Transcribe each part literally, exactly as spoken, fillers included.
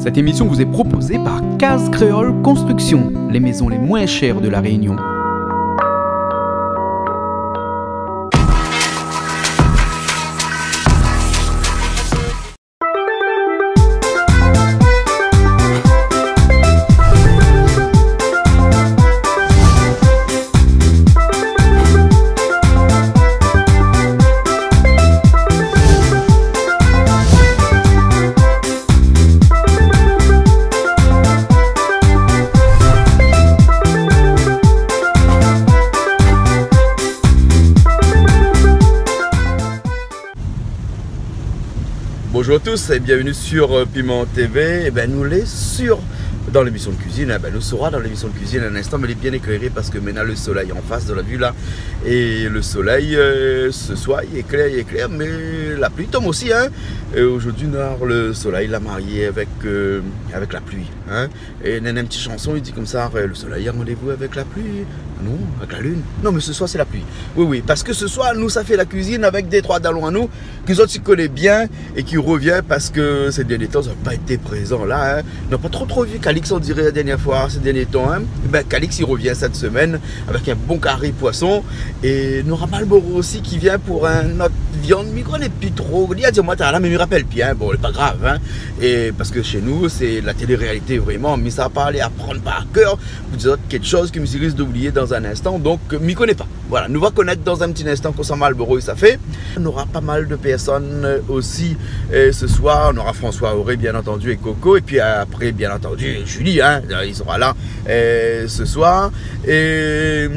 Cette émission vous est proposée par Case Créole Construction, les maisons les moins chères de La Réunion. Bonjour à tous et bienvenue sur, euh, Piment T V. Ében, nou lé sur, dan lémisyon de kuizine, ében, nou sera dan lémisyon de kuizine in instan, mé lé bien ékléré parske mintnan lo solèy an fas de la vi la. É lo solèy, euh, se soir, li éklèr, li éklèr, mé la pli i tonm osi, in. É zordi, nou néna lo solèy la marié avèk, euh, avèk la pli, in. É néna in ti shanson, i di konmsa, euh, lo solèy a randévou avèk la pli. Non, avèk la lune. Non, mé se soir, sé la pli. Oui, oui, parske se soir, nou sa fé la kuizine avèk dé troi dalon anou, ke zot i koné bien é ki rovien parske sé dèrnié tan, zot la pa été prézan la, in. Nou la pa tro, tro vi Calix, on diré, la dèrnièr foi, sé dèrnié tan, in. Ében, Calix, li rovien sèt semèn avèk in bon kari poison. É nou nora Malboro osi ki vien pou in not viann, mi koné pi tro. Li la di amoin talèr la, mé mi rapèl pi, in. Bon, lé pa grav, in. É parske shé nou, sé la télé-réalité vréman, mé sa va pa alé aprann par kèr pou dir zot kékshoz ke mi risk d'oublié dan in instan, donk, mi koné pa. Voilà, nou va konèt dan in ti instan kosa Malboro i sa fé. Nou nora pa mal de pèrsone, euh, osi, euh, se soir. Nou nora François Auré, bien antandu, é Coco. É pi apré, bien antandu, Julie, in, euh, li sera la, euh, se soir. É,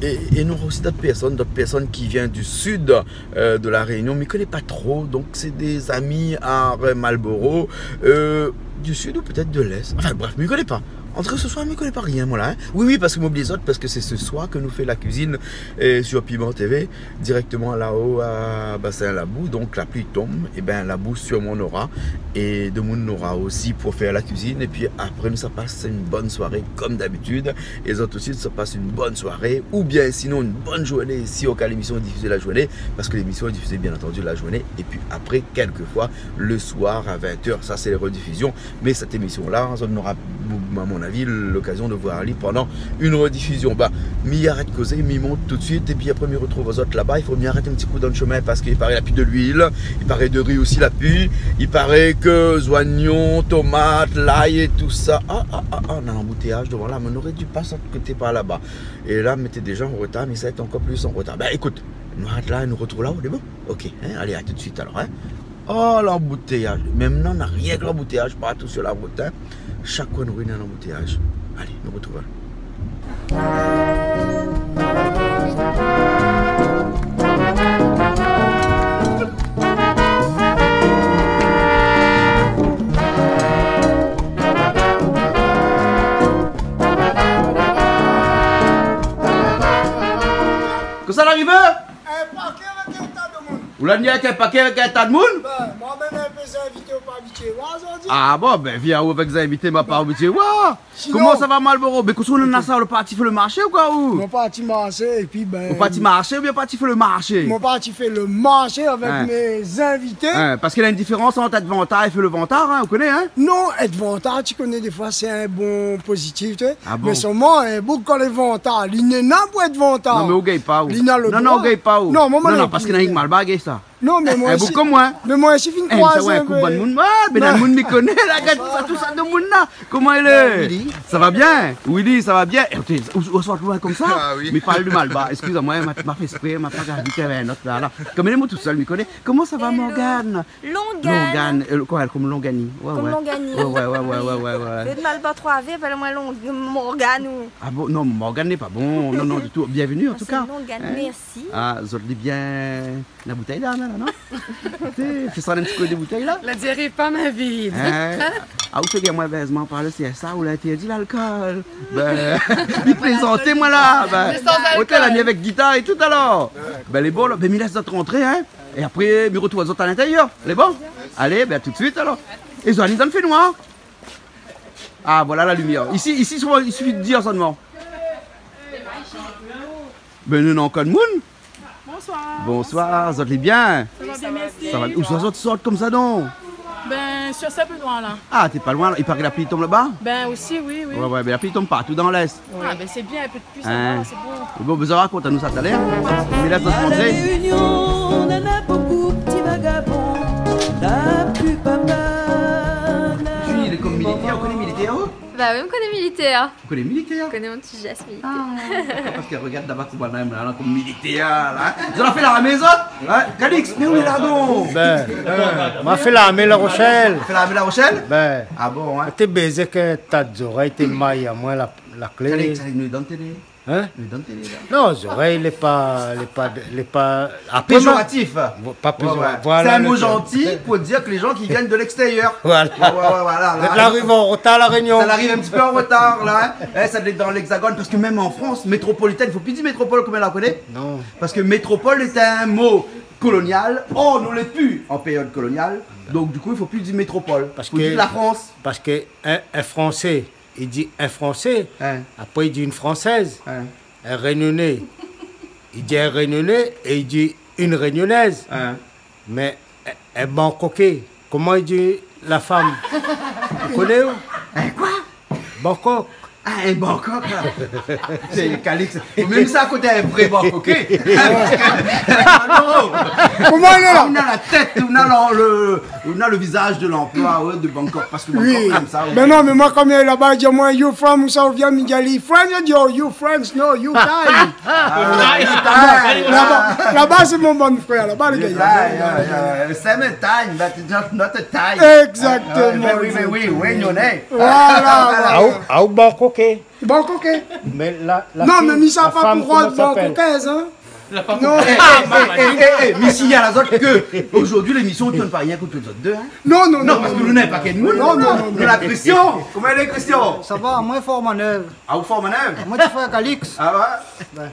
é, é nou nora osi dot pèrsone, dot pèrsone ki vien du sud, euh, de La Réunion, mi koné pa tro, donk sé dé zami a, euh, Malboro, euh, du sud ou pétèt de l'est. Anfin, bref, mi koné pa. Antre se soir, mi koné pa rien, moin la, in. Oui, oui, parske mi oubli zot, parske sé se soir ke nou fé la kuizine, euh, sur Piment T V, dirèkteman laho a Bassin Labou, donk la pli i tonm, ében, la bou sirman nora, é demoun nora osi pou fé la kuizine, é pi apré, nou sa pas in bone soiré, konm d'abitid. É zot osi, zot sa pas in bone soiré, oubien sinon in bone zourné, si oka lémisyon lé difizé la zourné, parske lémisyon lé difizé, bien antandu, la zourné, é pi apré, kèlkefoi, le soir a vint èr, sa sé lé redifizion. Mé sèt émisyon la, zot nora, a mon avi, lokazion de voir ali pandan in redifizion. Ba, mi arèt kozé, mi mont tout de suit, é pi apré, mi rotrouv azot laba. I fo mi arèt in ti kou dan le shomin, parske i paré la pi de luil, i paré de ri osi la pi, i paré ke zoignon, tomat, lay é tousa. Ah, ah, ah, ah, néna lanboutéyaz dovan la, mé nou noré di pas koté par laba. É la, mi té déza an rotar, mé sa va èt ankor plis an rotar. Bin, ékout, nou arèt la, nou rotrouv laho, lé bon ? Ok, in, alé, a tout de suit alor, in. Oh, lanboutéyaz. Mèm non, na rienk lanboutéyaz partou sur la rout, in. Shak koin de ri, na lanboutéyaz. Alé, nou rotrouv. Kosa la arivé ? In paké avèk in ta de moun. Ou la ni avèk in paké avèk in ta de moun ? Bin, moin mèm in pé zinvité ou pa abitié oir zordi. Ah bon, bin, vien ou avèk zinvité, ma pa abitié oir. Sinon... Koman sa va, Malboro ? Bin, kosa ou néna sa, ou parti fé le marshé ou koi, ou ? Moin parti marshé, épi, bin... Ou parti marshé oubien parti fé le marshé ? Moin parti fé le marshé avèk mé zinvité. In, parske néna in diférans ant èt vantar é fé le vantar, in, ou koné, in ? Non, èt vantar, ti koné, défoi, sé in bon pozitif, té. Ah bon ? Mé sèlman, in boug kan lé vantar, li néna pou èt vantar. Non, mé ou gingn pa, ou. Li na le droi. Non, non, ou gingn pa, ou. Non, moin, moin non pli. Non, non, parske néna rienk Malbar i gingn sa. Non, mé moin osi. In boug konm moin, in. Mé moin osi, fine... In, sa, kroiz in kou, bann moun. Ah, bin, bann moun mi koné la, gard sa, tout sa, de moun la. Koman i lé ? Bin, Willy. Sa va bien ? Willy, sa va bien ? É, ou, ou sort loin konmsa ? Ah oui. Mi parl de Malbar. Eskiz amoin, ma, ma fé èksprè, ma pa gard ke néna in ot la, la. Konm lé moin tousèl, mi koné. Koman sa va, Morgane ? Longane. Longane, euh, koi, konm Longani. Ouais, ouais. Konm Longani. Ouais, ouais, ouais. Fé de Malbar troi V, apèl amoin Long-, Morgane ou... Ah bon, non, Morgane lé pa bon. Non, non, ditou. Bienvenue, an tou ka. Ah, sé Longane, mèrsi. Ah, zot lé bien. La boutèy la, la, non ? Té, fé sa in ti kou de boutèy la. La diaré pa min vid. In ? Ah, ou fé bien, moin, érèzman, par le C S A, ou la intèrdi lalkol. Bin, mi plézant, moin la. Bin, mé san alkol. Oté, la ni avèk gitar é tout, alor. Bin, lé bon la. Bin, mi lès zot rantré, in. É apré, mi rotrouv azot a lintérièr. Lé bon ? Alé, bin, a tout de suit, alor. É Joanie, dan le fénoir. Ah, voilà la limièr. Isi, isi, souvan, i sifi de dir sèlman. Bin, nou néna ankor moun. Bonsoir. Bonsoir, zot lé bien ? Sa va bien, mèrsi. Sa va, ousa zot i sort konmsa, non ? Ben, sur Saint-Benoît, là. Ah, t'es pas loin, là. Il paraît que la pluie tombe là-bas ? Ben, aussi, oui, oui. Ouais, ouais, ben, la pluie tombe partout dans l'Est. Oui. Ah, ben, c'est bien, un peu de pluie, ça va, c'est bon. Hein. Bon, ben, vous racontez-nous ça tout à l'heure. Mais là, ça se La Réunion, nana bonpé ti vagabon, la plupart pa nana Julie, il est comme militaire, vous connaissez militaire, vous ? Bah oui, on connaît militaire. Vous connaissez militaire ? On connaît mon petit geste militaire. Ah, parske regard laba koman la, la, la, konm militèr la, in. Zot la fé larmé, zot ? In ? Calix, mé ou lé la, don ? Ben, ma fé larmé La Rochèl. Fé larmé La Rochèl ? Ben, ah bon, in ? Té bézé ke ta zorèy té may amoin la, la klé. Calix, nou lé dan télé. In ? Nou lé dan télé, la. Non, zorèy lé pa, lé pa, lé pa Apré, péjoratif. Vo-, pa péjoratif. Ouais, ouais. Voilà, sé in mo zanti pou dir ke lé jan ki vien de lékstérièr. Voilà. Ouais, ouais, ouais, voilà, la. Zot la ariv an rotar, La Rényon. Sa la ariv in ti pé an rotar, la, in. É sa, dan l'Hexagone, parske mèm an Frans, métropolitèn, i fo pi dir métropol, koman la koné ? Non. Parske métropol lété in mo kolonial. Or, nou lé pi an périod kolonial. Donk, dikou, i fo pi dir métropol. Parske, fo dir la Frans. Parske in, in Fransé, i di in Fransé, in, apré i di in Fransèz, in, in Rényoné, i di in Rényoné é i di in Rényonèz. In. Mé in, in Bankoké, koman i di la fanm ? Ou koné, ou ? In koi ? Bangkok. Ah, in Bangkok, la. Sé Calix. Mèm sa, koté in vré Bangkoké. Ah non. Koman i lé la ? Ou na la tèt, ou na la, le, ou na le visaz de l'anploi, ouais, de Bangkok, parske Bangkok, konmsa, oui. Mé non, mé moin, kan mi lé laba, i di amoin, "You from, ousa ou vien?" Mi di ali, "French." I di, "Oh, you French, no, you Thai." Ah, you Thai. Laba, laba, sé mon bann frèr, laba, lé gayar. You Thai, yeah, yeah. Same Thai, but just not a Thai. Exactement, exactement. Ah, mé oui, mé oui, Rényoné. Voilà, voilà. Aou, aou Bankoké. Bankoké. Mé la, la fiy, la fanm, koman i apèl ? Non, mé mi sa pa pou rod Bangkokèz, in. Non. Eh, eh, eh, eh, eh, mé si i a la zot ke, zordi, lémisyon i tourn pa rienk otour de zot dé, in. Non, non, non, parske nou na pa ke nou. Non, non, non, non. Nou na Christian. Koman i lé, Christian ? Sa va, moin, Fort Manœuvre. Ah, ou Fort Manœuvre ? Moin, ti frèr Calix. Ah ouais ? Ben.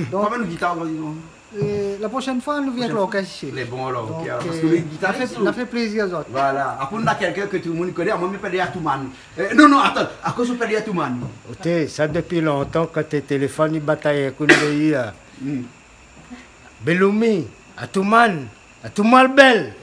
Donk, konbien de gitar, par égzanp ? É la proshèn foi, nou vien avèk lorkès isi. Lé bon, alor, OK, alor, parske lé gitar, la fé, la fé plézir, zot. Voilà. Apré, nou na kèlkin ke tout le moun i koné. Amoin, mi apèl Atouman. Euh, non, non, atann. Akoz ou apèl Atouman ? Oté, sa dopi lontan, kan té téléfone, i batay èk in péi, euh, Beloumi, Atouman, Atouman bèl.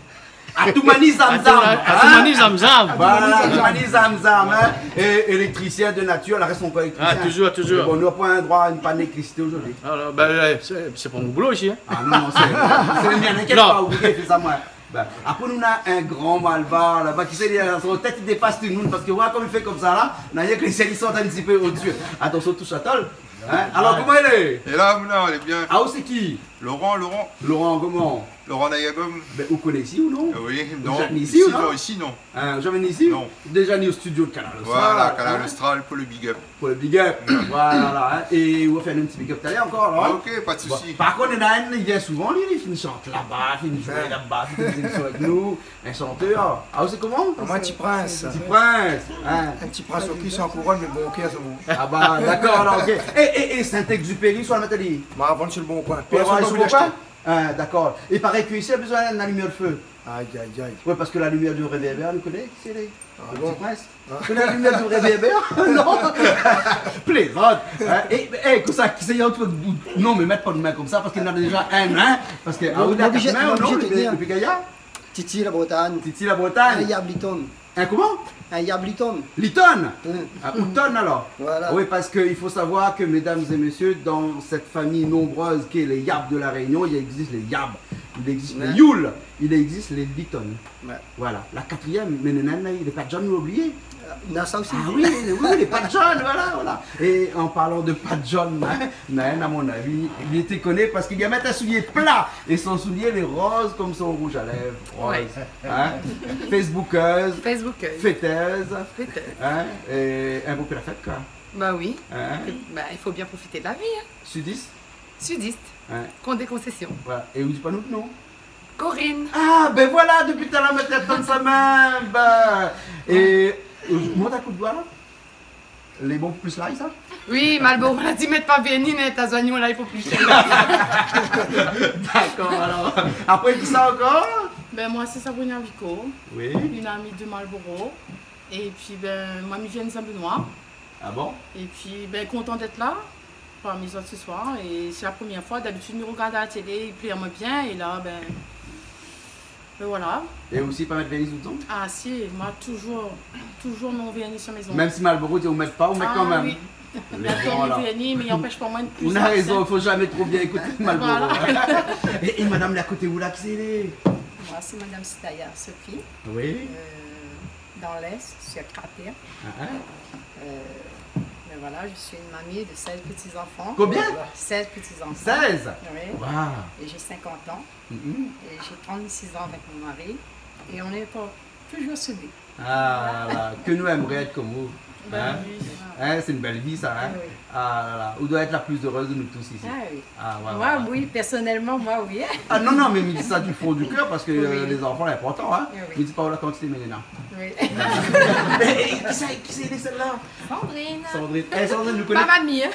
Atoumani Zamzam, Atou-, in ? Atoumani Zamzam. Voilà, Atoumani Zamzam, in. É éléktrisien de natir, la rès ankor éléktrisien. Ah, toujours, toujours. Bon, nou la pa in droi a in pann éléktrisité zordi. Ah, non, ben, euh, sé, sé pa mon boulo isi, in. Ah, non, non, sé, sé le mien, inkièt pa, ou i fé sa, moin. Ben, apré, nou na in gran malbar laba, ki sé, li na son tèt, i dépas tout le moun, parske, oua, konm i fé konmsa, la, na rienk lé sièl i sort in ti pé odsi. Atansion, toush a tol. In ? Alor, koman i lé ? É la, moin, lé bien. Ah, ou sé ki ? Laurent, Laurent. Laurent, koman ? Laurent Nayagom. Ben, ou koné isi, ou non ? Euh, oui, non. Ou la zamé vni isi, ou non ? Isi, non, isi, non. In, zamé vni isi ? Non. Déza vni o studio de Kanal Austral, in ? Voilà, Kanal Austral pou le big up. Pou le big up. Voilà, in. É ou va fé in ti big up talèr ankor, alor, in ? Ah, OK, pa de sousi. Bon. Par kont, néna inn, li vien souvan, li, li fine shant laba, fine zoué laba, fine fé dé zémisyon avèk nou. In shantèr. Ah, ou sé koman ? Amoin, Ti Prince. Ti Prince, in. In ti prins o kui san kourone, mé bon, OK, sé bon. Ah bah, dakor, alor, OK. É, é, é Saint-Exupéry, ou sa mèt ali ? Ma vann su le bon koin. Pèrsone la vé ashté. Ah, dakor. I paré ke isi, la bezoin in alimèr de fé. Ay, ay, ay. Ouais, parske la limyèr du révèrbèr, ou koné kisa i lé ? Ah bon ? Ti Prince. Ah. Ou koné la limyèr du révèrbèr ? Non. Plézant. In ? É, é, kosa, kisa i lé ? Non, mé mèt pa out min konmsa, parske néna déza inn, in ? Parske, ah, ou lé oblizé, kat min, ou non, oblizé de tenir. Dopi, dopi Gaya ? Titi la Bretagne. Titi la Bretagne. Ah, Yab Lytton. In, koman ? In Yab Lytton. Lytton ? Mm. Ah, ou Ton, alor ? Voilà. Oui, parske i fo savoir ke, mesdames et messieurs, dans cette famille nombreuse qu'est les Yab de La Réunion, il existe les Yab, il existe les Youl, il existe les Lytton. Ouais. Voilà. La katriyèm, mé néna, li lé pa John, ou la oublié. Euh, néna sa osi. Ah oui, oui, oui, li lé pa John, voilà, voilà. Et en parlant de pa John, in, Naën, à mon avis, li té koné parske li la mèt in soulié pla. É son soulié lé roz konm son rouj a lèv. Roz. Ouais. In ? Facebookeuse. Facebookeuse. Féteuse. Féteuse. In ? É in bonpé la fèt, koi. Bah oui. In ? Bah, i fo bien profité de la vie, in. Sudiste ? Sudiste. In ? Kont dé konsésyon. Voilà. É ou di pa nout non ? Corinne. Ah, ben voilà, dopi talèr, ma té atann sa mèm. Bah, é, euh, mont in kou d'doi, la. Lé bon pou plis lay, sa ? Oui, Malboro la di, mèt pa vèrni, mé ta zoignon la, i fo plis shèr. Dakor, alor. Apré, kisa ankor ? Ben, moin, sé Sabrina Vico. Oui. Une amie de Marlborough. Épi, ben, moin, mi vien Saint-Benoît. Ah bon ? Épi, ben, kontan d'èt la, parmi zot se soir. É sé la promièr foi. D'abitid, mi rogard a la télé, i plé amoin bien. É la, ben, Voilà. É osi pa mèt vèrni sou zong ? Ah si, moin toujour, toujour mon vèrni sou mé zong. Mèm si Marlboro i di ou mèt pa, ou mèt kan mèm. Ah oui. Lé bon, alor. Mé i anpèsh pa moin de pli. Ou na rézon, i fo zamé tro bien ékout Marlboro. Voilà. É, é madam la koté ou la, kisa i lé ? Moi, c'est Madame Sitaya Sophie. Oui. Euh, dans l'Est, sur Cratère. Ah, ah. Euh, mais voilà, je suis une mamie de seize petits-enfants. Combien ? Seize petits-enfants. Seize ? Oui. Waouh. Et j'ai cinquante ans. Mhm. Et j'ai trente-six ans avec mon mari. Et on est encore toujours soudés. Ah, voilà. La, ke nou èmré èt konm ou. Ben oui. Hein ? Hein, sé in bèl vi, sa, hein ? Ah oui. Ah là là. Ou doi èt la pli éreuse de nou tous isi. Ah oui. Ah, ouais, ouais, ouais. Moi, oui, personnellement, moi, oui. Ah non, non, mé mi di sa du fon du kèr parske, euh, les enfants, lé inportan, hein. Oui, oui. Mi di pa ou la kantité, mé néna. Oui. É, é, kisa, kisa i lé sèt-la ? Sandrine. Sandrine. Eh, Sandrine, nou koné. Pa mami, hein.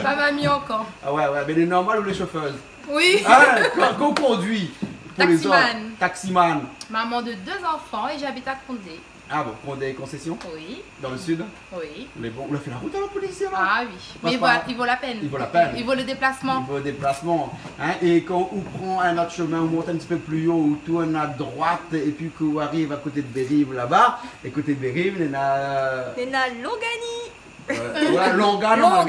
Pa mami ankor. Ah ouais, ouais, mé lé normal, ou lé shofèr. Oui. Hein, kan, kan ou kondui, pou lé zot. Taximan. Taximan. Maman de deux enfants et j'habite à Condé. Ah bon, Condé Concession ? Oui. Dans le sud ? Oui. Mé bon, ou la fé la rout alor pou lé isi, la ? Ah oui. Mé i vo, i vo la pèn. I vo la pèn. I vo le déplasman. I vo le déplasman. Hein, é kan ou pran in ot shomin, ou mont in ti pé pli o, ou tourn a droit, épi ke ou ariv a koté de Bériv laba, é koté de Bériv, néna, euh, néna Longani. Euh, ouais, Longan, Longan.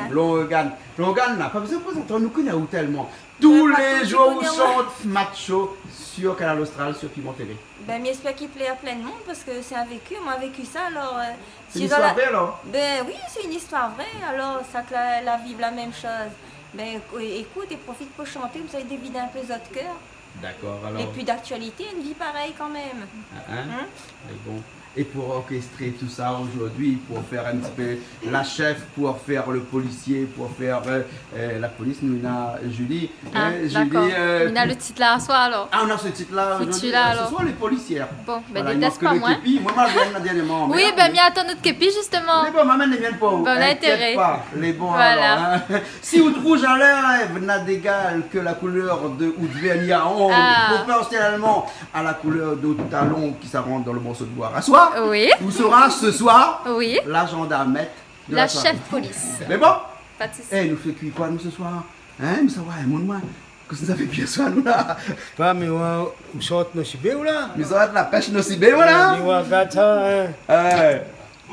Longan. Longan. Longan, la, pa bezoin prézanté, nou koné aou tèlman. Tou lé zour ou shant Macho sur Kanal Austral, sur Piment T V. Ben, mi èspèr ki plé a plin d'moun, parske sé in véki, moin la véki sa, alor, euh, si zot la... Sé in istoir vré, alor ? Ben oui, sé in istoir vré, alor, sak la, la viv la mèm shoz. Ben, ékou-, ékout, é profit pou shanté, konmsa i dévid in pé zot kèr. Dakor, alor. Lé pli d'aktualité, in vi parèy kanmèm. Ah, hein ? Hein ? Mé bon. É pou orkéstré tout sa zordi, pou fé in ti pé la chèf, pou fé le policier, pou fé, euh, euh, la polis, nou néna Julie. Ah, Julie, dakor. Euh, nou néna le tit la aswar, alor. Ah, nou néna se tit-la zordi. Foutu la, alor. Se soir, lé polisièr. Bon, ben, voilà, détès pa moin. Moin, ma vien la dèrnièrman. Oui, ben, mi atann nout képi, zistoman. Mé bon, ma amenn lé mienn pou ou. Bon, inkièt pa. Lé bon, voilà, alor, hein. Si out rouz a lèv na d'égal ke la koulèr de out vèrni a ong, ah, proporsionèlman a la koulèr de out talon ki sa rant dan le morso de boi aswar, oui, ou sera se soir, oui, la zandarmèt de la soirée. La chèf polis. Mé bon. Pa de sousi. Eh, nou fé kui koi, nou, se soir ? Hein, nou sava, hein, moun, moin. Kosa nou sa fé yèr soir, nou, la ? Pa, mé oua, ou sort nosibé, ou la ? Mi sort la pèsh nosibé, voilà. Eh, mi oua, gard sa, hein. Eh.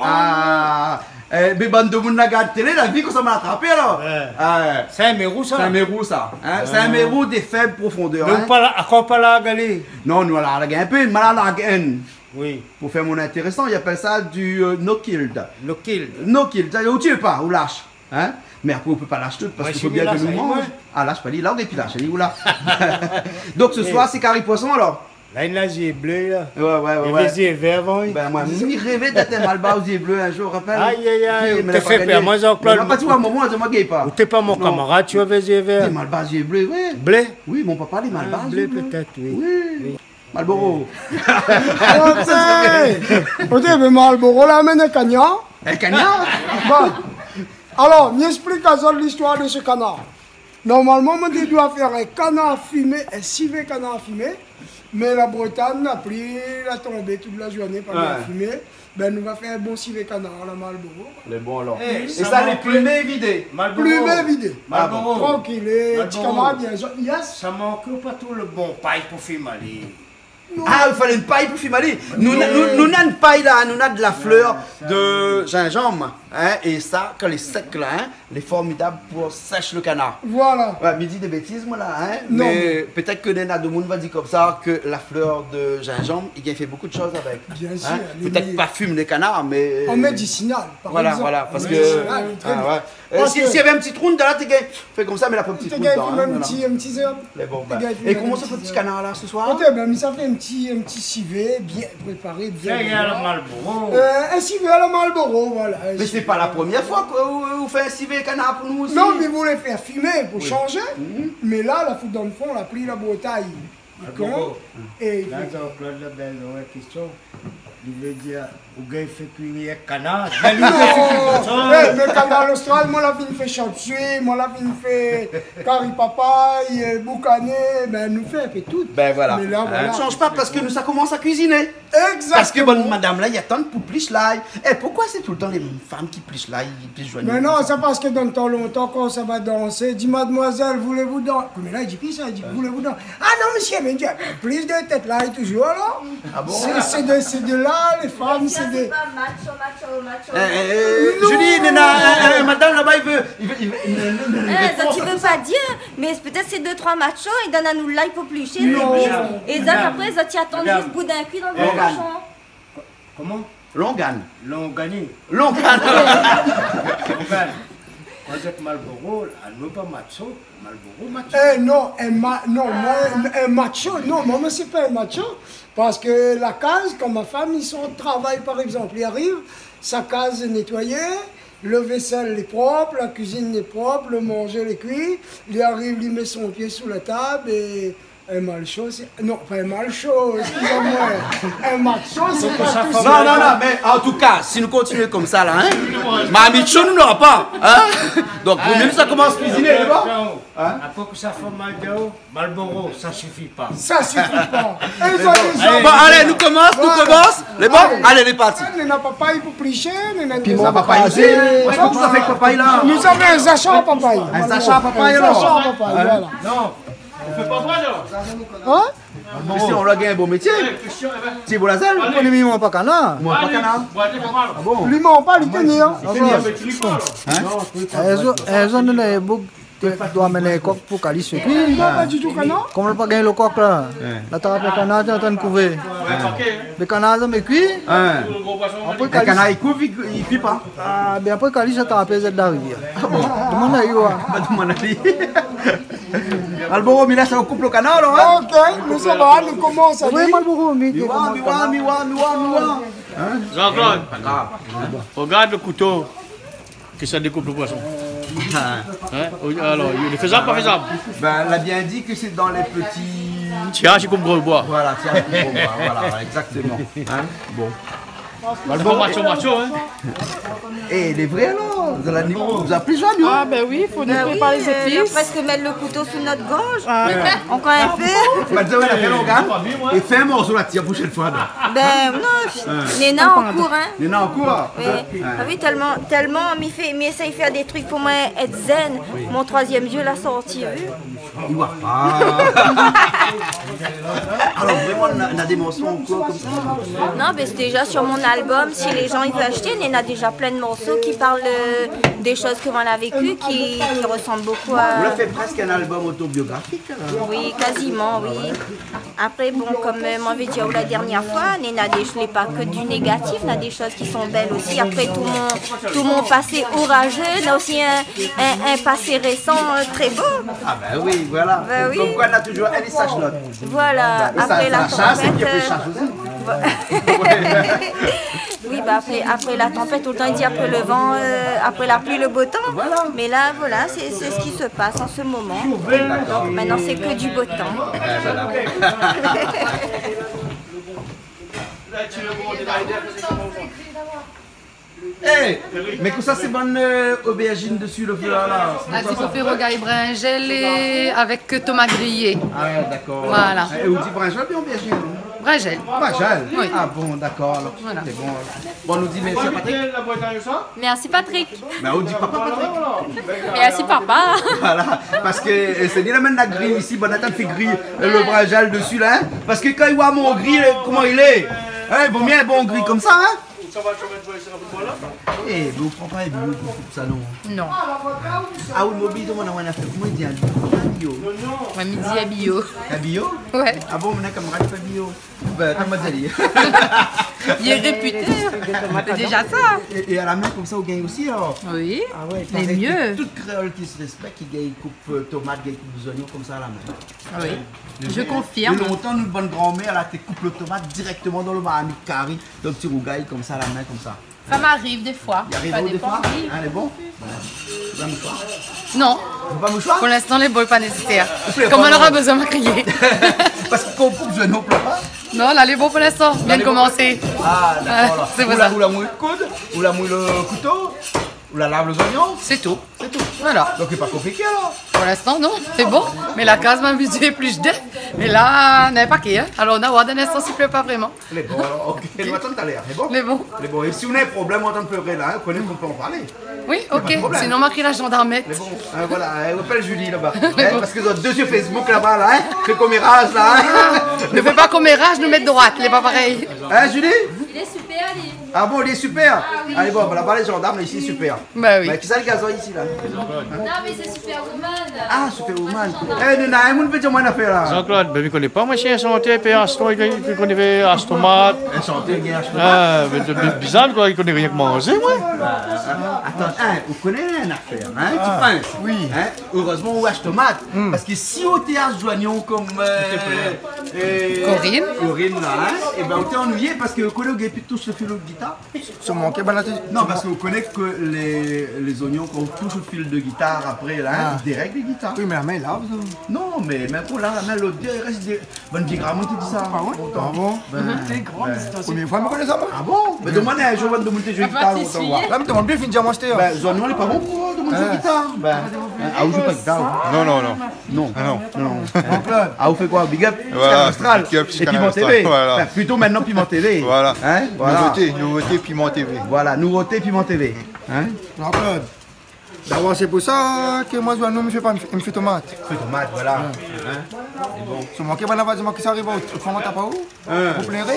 Ah, eh, mé bann demoun la gard télé, la vi kosa ma atrapé, alor. Ouais. Ah, ouais. Sé in mérou, sa. Sé in mérou, sa. Hein ? Ah. Sé in mérou de fèb profondèr, hein. Donk, pa la, ankor pa la galé. Non, nou la larg in pé, ma la larg inn. Oui. Pou fé mon intérésan, i apèl sa du, euh, no killed. No killed. No killed, sa, ou tié pa, ou lash. Hein ? Mé apré, ou pé pa lash tout, parske fo bien ke nou manz. Moin, si mi lash, moin. Ah, lash pa li, la, ou gingn pi lash, li, ou la. Donk, se soir, sé kari poison, alor ? La, li na zié blé, la. Ouais, ouais, ouais, ouais. Li lavé zié vèr avan, oui. Ben, moin, mi rèv d'èt in malbar zié blé in zour, rapèl. Aïe, aïe, aïe, ou té fé pèr amoin, Jean-Claude. Mé la, pa ti voi, momon, di amoin, gingn pa. Ou té pa mon kamarad, ti lavé zié vèr. Non. Té malbar zié blé, oui. Blé ? Oui, mon papa, li malbar zié blé. Ah, blé, pétèt, oui. Oui. Oui. Marlboro. Oté, oté, mé Marlboro la amenn in kanyar. In kanyar ? Bon. Alor, mi èsplik azot listoir de se kanar. Normalman, moin té doi fé in kanar fimé, in sivé kanar fimé, mé la Bretagne, la pli la tonbé tout la zourné, pa bien fimé. Ben, nou va fé in bon sivé kanar a la Marlboro, koi. Lé bon, alor. Eh, é sa, lé plimé é vidé. Marlboro. Plimé é vidé. Marlboro. Ah bon. Trankil, é ti kanar bien, yes. Sa mank pa tout le bon pay pou fim alé. Non. Ah, i falé in pay pou fim alé. Nou, nou, nou, nou na in pay la, nou na de la flèr de zinzanm, hein, é sa, kan lé sèk la, hein, lé formidab pou sèsh le kanar. Voilà. Ouais, mi di dé bétiz, moin, la, hein, mé pétèt ke néna demoun va di konmsa ke la flèr de zinzanm, i gingn fé bonpé de shoz avèk. Bien sir, hein, pétèt pa fim le kanar, mé an médisinal, par égzanp. Voilà, voilà, parske, ah ouais. Euh, si, si navé in ti trou dedan la, té gingn fé konmsa, mé la pa in ti trou dedan, hein, voilà. Té gingn fé in ti, in ti zèrb. Mé bon, ben. É koman sa fé ti kanar la, se soir ? Oté, ben, mi sa fé in ti, in ti sivé, bien préparé, bien. Sa i lé a la Marlboro. Euh, in sivé a la Marlboro, voilà. Mé sé pa la promièr foi ke ou, ou fé in sivé kanar pou nou osi. Non, mé mi voulé fé fimé pou shanzé. Mhm. Mé la, la fout dan le fon, la pli la Bretagne. Marlboro. É la, Jean-Claude, la, ben, non, in késtion. I vé dir, ou gingn fé kui èk kanar. Non. Bin, li fé kui. É, mé Kanal Austral, moin la vinn fé chapsui, moin la vinn fé kari papay, euh, boukané, bin, nou fé in pé tout. Bin voilà. Mé la, voilà. Hein ? Sanz pa, parske nou sa komans a kuiziné. Exactement. Parske, bon, madam la i atann pou plis lay. É poukoué sé toultan lé fanm ki plis lay, i plis zoignon ? Mé non, sé parske dan tan lontan, kan sa va dansé, di : « Mademoiselle, voulez-vous dan-, » Koméla i di pi sa, i di : « Voulez-vous dan-, » Ah non, monsieur, mé di, bin, plis de tèt lay touzour, alor. Ah bon ? Sé, sé de, sé de la, lé fanm, sé de... Sé pa macho, macho, macho. Eh, eh, eh, non. Julie, néna, eh, eh, madam laba, i vé, i vé, i vé, i vé, i vé... Eh, sa, ti vé pa dir, mé pétèt sé dé troi macho, i donn anou lay pou plisé, lé bif. Non. É zot, apré, zot i atann zis bout d'in kui dan le koshon. Madam. Koman ? Longan. Longané. Longan. Longan. Kan zot Malboro, anou pa macho, Malboro macho. Eh, non, in ma-, non, moin, in macho, non, moin, moin sé pa in macho, parske la kaz, kan ma fanm i sort travay, par égzanp, li ariv, sa kaz lé nétoiyé, le vésèl lé prop, la kuizine lé prop, le manzé lé kui, li ariv, li mèt son pié sou la tab é In malshoz, sé, non, pa in malshoz, eskizé amoin. In malshoz, sé pa tout sa. Non, non, non, mé an tou ka, si nou kontinié konmsa la, hein, marmit sho nou nora pa, hein. Donk, vo mié nou sa komans kuiziné, lé bon ? Hein ? Apré ke sa fanm la di aou, Malboro, sa i sifi pa. Sa i sifi pa. Bon, alé, nou komans, nou komans. Lé bon ? Alé, lé parti. Néna papay pou plisé, néna papay isi. Piman krazé. Parske tout sa fé papay la. Nou navé in zasar papay. In zasar papay, alor. In zasar papay, voilà. Non. Hein ? Kristian, ou la gingn in bon métié. Ti bo la zèl. Pou li, mi manz pa kanar. Ou manz pa kanar ? Ah bon ? Li manz pa, li teni, hein. Li teni. Hein ? In zour, in zour, nou néna boug té doi amenn kok pou Kalis fé kui. Non, pa ditou kanar. Kom la pa gingn lo kok la. La trap kanar, té antrinn kouvé. Mé kanar la mèt kui. Hein. Apré Kalis, kanar i kouv, i kui pa. Ah, bin apré Kalis la trap zèt la rivièr. Ah bon ? Domann ali. Ba, domann ali. Malboro, mi lès aou koup lo kanar, alor, hein ? Ok, nou sava, nou komans. Oui, Malboro, mi... Mi oi, mi oi, mi oi, mi oi. Hein ? Jean-Claude, pa grav. Regard lo kouto ki sa dékoup lo poison. Hein ? Alor, lé fézab, pa fézab ? Bin, la bien di ke sé dan lé pti... Tiens, sé konm gro boi. Voilà, tiens, sé konm gro boi, voilà, exactement. Hein ? Bon. Malboro. Macho, macho, hein. Eh, lé vré alor, zot la ni, zot la pli zoli, hein. Ah, bin oui, fo nou prépar lé zépis. Bin oui, euh, la prèsk mèt lo kouto sou nout gorz. Ah. Ankor in pé. Madam, la fé longan, hein. É fé in morso la, ti, la proshèn foi, non. Bin non, néna an kour, hein. Néna an kour. Oui. Ah oui, tèlman, tèlman mi fé, mi éséy fé dé trik pou moin èt zen. Oui. Mon troizièm zié la sorti, vu. I oi pa. Alor, vréman, na, na dé morso ankor konmsa ? Non, mé sé déza sur mon album. Si lé jan i vé ashté, néna déza plin de morso ki parl, euh, dé shoz ke moin la véku, ki, ki resanm bokou a... Ou la fé prèsk in album otobiografik, la. Oui, kaziman, oui. Ah ouais. Apré, bon, kom, euh, moin la di aou la dernièr foi, néna dé, lé pa ke du négatif, néna dé shoz ki son bèl osi. Apré, tout mon, tout mon pasé orazé, néna osi in, in, in pasé résan, euh, tré bo. Ah bin oui, voilà. Bin oui. Konm koi, néna touzour in i sèsh lot. Voilà. Bin, apré la tanpèt, euh, oui, ba apré, apré la tanpèt, toultan i di apré lo van, euh, apré la pli, lo bo tan. Voilà. Mé la, voilà, sé, sé sak i pas an se moman. Donk, mintnan, sé ke du bo tan. Bin, voilà. Eh, mé kosa sé bann, euh, obèrzine dési lo fé la, la ? Ah, sé pou fé rougay brinzèl é avèk tomat griyé. Ah, dakor. Voilà. É ou di brinzèl oubien obèrzine ? Brinzèl. Brinzèl ? Oui. Ah bon, dakor, alor. Voilà. Sé bon, alor. Bon, nou di mèrsi a Patrick. Mèrsi, Patrick. Bin, ou di papa Patrick. Mèrsi, papa. Voilà. Parske, euh, sé li la amenn la gri isi, bon, atann, fé gri, euh, lo brinzèl dési la, hein. Parske kan i oi mon gri, euh, koman i lé, hein, i vo mié in bon gri konmsa, hein. Eh, mé ou pran pa in bio pou koup sa, non ? Non. Ah oui, mobil, domann amoin in afèr. Koman i di in bio ? In bio. Moin mi di in bio. In bio ? Ouais. Ah bon, mon kamarad i fé bio. Bin, atann, ma di ali. Li lé répité. Sé déza sa. É, é a la min konmsa, ou gingn osi, alor ? Oui. Ah ouais, i paré ke tout kréol ki se rèspèk, i gingn koup, euh, tomat, i gingn koup zoignon konmsa a la min. Ah oui, je confirme. Dé lontan, nout bann granmèr la té koup lo tomat dirèkteman dan lo marmit kari, dan ti rougay konmsa, la min konmsa. Sa i ariv défoi. I ariv défoi ? Sa i dépan, oui. Alé, bon. Voilà. Ou la mouchoir ? Non. Ou la pa mouchoir ? Pou linstan, lé bo lé pa nésésèr. Ou plèr pa ? Kom ou nora bézoin, ma kriyé. Parske kan ou koup zoignon, ou plèr pa ? Non, la lé bon pou linstan. Vien de komansé. Ah, dakor, alor. Sé pou sa. Ou la, ou la mouy lo koud, ou la mouy lo kouto, ou la lav lé zoignon. Sé tou. Sé tou. Voilà. Donk, lé pa konpliké, alor. Pou linstan, non. Lé bon. Mé la kaz, ma vi, lé pli dé. Mé la, na pa ki, in. Alor, nou va oir dan in instan si i plé pa vréman. Lé bon, alor, ok. Nou atann talèr, lé bon ? Lé bon. Lé bon. É si ou na in problèm, ou atann pléré la, in, ou koné k'ou pé an parlé. Oui, ok. Na pa de problèm. Sinon, ma kriy la zandarmèt. Lé bon. In, voilà, in, ou apèl Julie laba. In, parske zot dé su Facebook laba la, in, fé koméraz la, in. Nou fé pa koméraz, nou mèt droit, lé pa parèy. In, Julie ? Li lé super, li. Ah bon, li lé super ? Ah oui. Alé, bon, laba lé zandarm, mé isi, super. Ba oui. Ba, kisa lé gazon isi la ? Non, mé sé Superwoman. Ah, Superwoman. Eh, nou na in moun i vé dir amoin in nafèr la. Jean-Claude, bin, mi koné pa, moin, si in shantèr i pé ashté, i koné ashtomat. In shantèr i gingn ashtomat. Ah, mé sé bizar, koi, i koné rienk manzé, moin. Atann, in, ou koné in nafèr, in, Ti Prins ? Oui. In, erèzman ou ashtomat, parske si ou té ashté zoignon konm, euh, euh, Corinne. Corinne la, in, ébin, ou té annuiyé parske ou koné ou gingn pi toush lo fil out gitar. Sa manké, bann la té... Non, parske ou koné ke lé, lé zoignon, kan ou toush out fil de gitar apré la, in, i dérèg lé gitar. Oui, mé la min i lav, sa. Non, mé mèm pou la, la min, lodèr i rès dé, bann vié gramoun té di sa. Ah ouais ? Ah bon ? Bin, premièr foi mi koné sa, moin. Ah bon ? Bin, domann in zour, bann domoun té zoué gitar lontan. La mi domann bien, fine di amoin, sété, in. Bin, zoignon lé pa bon pou domoun zoué gitar. Bin, ah, ou zoué pa gitar, ou ? Non, non, non. Non. Ah non. Non. Jean-Claude. Ah, ou fé koi ? Big up, voilà, Kanal Austral. Big up, é Kanal Piment Austral, T V. Voilà. Enfin, plito mintnan Piment T V. Voilà. In ? Voilà. Nouvoté, nouvoté Piment T V. Voilà, nouvoté Piment T V. In ? Jean-Claude. Dabor, sé pou sa ke moin, zoignon, mi fé pa, mi fé tomat. Fé tomat, voilà. Ouais. In ? Lé bon. Sa manké, bann la va di amoin kisa i ariv aou, ou fé tomat pa ou ? In. Ou pléré ?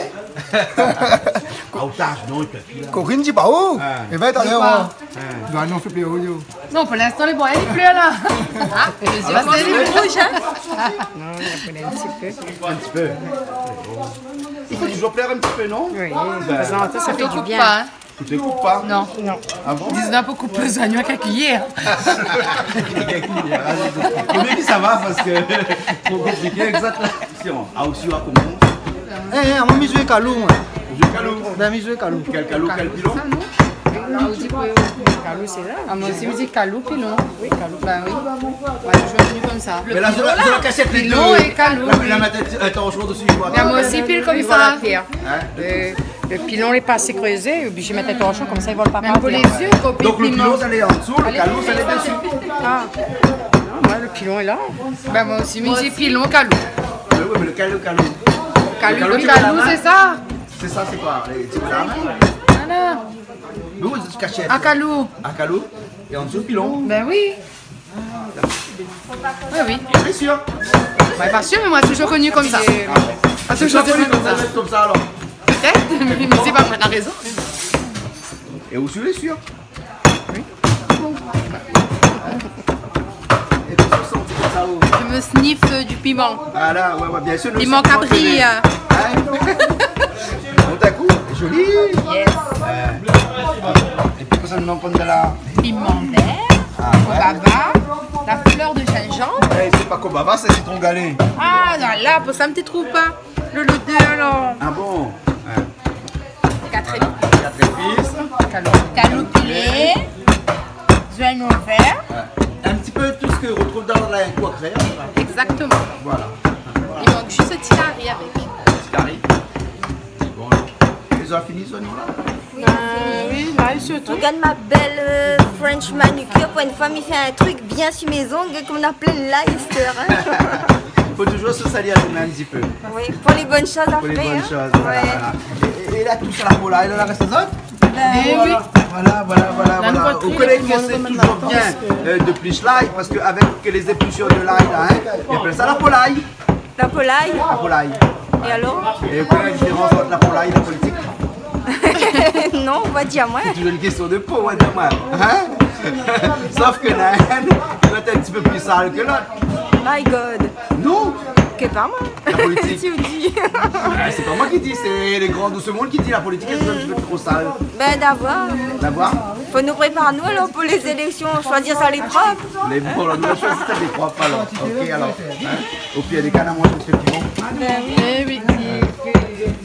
Ah, ou tash, non, i plèr pi la. Corinne di pa ou ? In. É bin, talèr, in. Zoignon fé pléré, yo. Non, pou linstan, lé bon, li plèr la. Ah, lé zié, ah, sé lé rouj, in. Non, i fo in ti pé. In ti pé. I fo touzour plèr in ti pé, non ? Oui, bin, sa fé di bien. Ou koup pa, in ? Ou koup pa ? Non. Non. Ah bon ? Di amoin pou koup zoignon avèk in kuiyèr. Mé sa va, parske tro konpliké, égzakt. Ah, osi, ou va komans. Eh, eh, amoin mi zoué kalou, moin. Zoué kalou. Bin, mi zoué kalou. Kèl kalou, kèl pilon ? Kalou, sé la. Ah, moin osi mi di kalou, pilon. Oui, kalou. Ba oui. Moin la touzour di konmsa. Mé la, zot la, zot la kashèt lé dé. Pilon é kalou, oui. La, la mèt in torshon dési, koi. Mé moin osi pil konmsa. Voilà, Pierre. In ? Euh, lo pilon lé pa asé krézé, oblizé mèt in torshon, konmsa i vol pa par tèr. Mèm pou lé zié, kopi piman. Donk lo pilon sa lé an dsou, lo kalou sa lé dési. Ah. Non, moin lo pilon lé la. Bin, moin osi mi di pilon, kalou. Oui, oui, mé lo kalou, kalou. Kalou, lo kalou, sé sa. Sé sa, sé koi ? Lé ti la min ? Voilà. Mé oui, sé kashèt. In kalou. In kalou. É an dsou pilon. Bin oui. Oui, oui. Lé sir ? Bin, pa sir, mé moin la touzour koni konmsa. Ah bon ? Sé touzour koni konmsa. Sé touzour koni konmsa, alor. Pétèt, mé sé pa moin la rézon. É ou lé sir ? Oui. É kosa ou santi konmsa, ou ? Je me sniffe, euh, du piment. Voilà, ouais, ouais, bien sir, nou, piment kabri, euh. In ? Bon, d'in kou, zoli. Yes. Ouais. É pi, kosa nou mank la ? Piment vert, ah ouais, kobava, la fleur de gingembre. Eh, sé pa kobava, sé sitron galé. Ah, la, la, pou sa, mi té trouv pa. Lo, lodèr, alor. Ah bon ? Ouais. Quatre épices. Voilà. Quatre épices. Kalou. Kalou pilé. Zoignon vèr. Ouais. In ti pé tout sak i retrouv dan la koi kréol, la. Exactement. Voilà. I mank zis lo ti kari avèk. Ti kari. Sé bon, la. Zot la fini, zoignon la ? Euh, oui, la, é sirtou. Regarde ma belle, euh, French manucure. Pour une fois, mi fé in truk bien su mé zong, konm na plin la, Esther, hein. Fo touzour se salir la min in ti pé. Oui, pour les bonnes choses après, hein. Pour les bonnes choses, voilà, voilà. Ouais. É, é, é la, tout sa la polay la, la rès azot ? Ben oui. Voilà, voilà, voilà, voilà. Ou koné ke sé touzour bien, euh, d'éplush lay, parske avèk lé zéplushur de lay la, hein, i apèl sa la polay. La polay. La polay. Et alors ? É ou koné la diférans ant la polay é la politik ? Non, ou va dir amoin. Sé touzour in késtion de po, ou va dir amoin. Hein ? Sof ke néna inn i doi èt in ti pé pli sal ke lot. My God. Non ? Ke pa moin. La politik. Si ou di. Ah, sé pa moin ki di, sé lé gran de se monn ki di la politik lé in ti pé tro sal. Ben, d'avoir. D'avoir ? Fo nou prépar anou, alor, pou lé zéléksion, shoizi sa lé prop. Lé bon, alor, nou va shoizi sa lé prop, alor. Ok, alor. Hein ? Au pire des cas, na moin, je fais piment. Ben oui. Eh oui.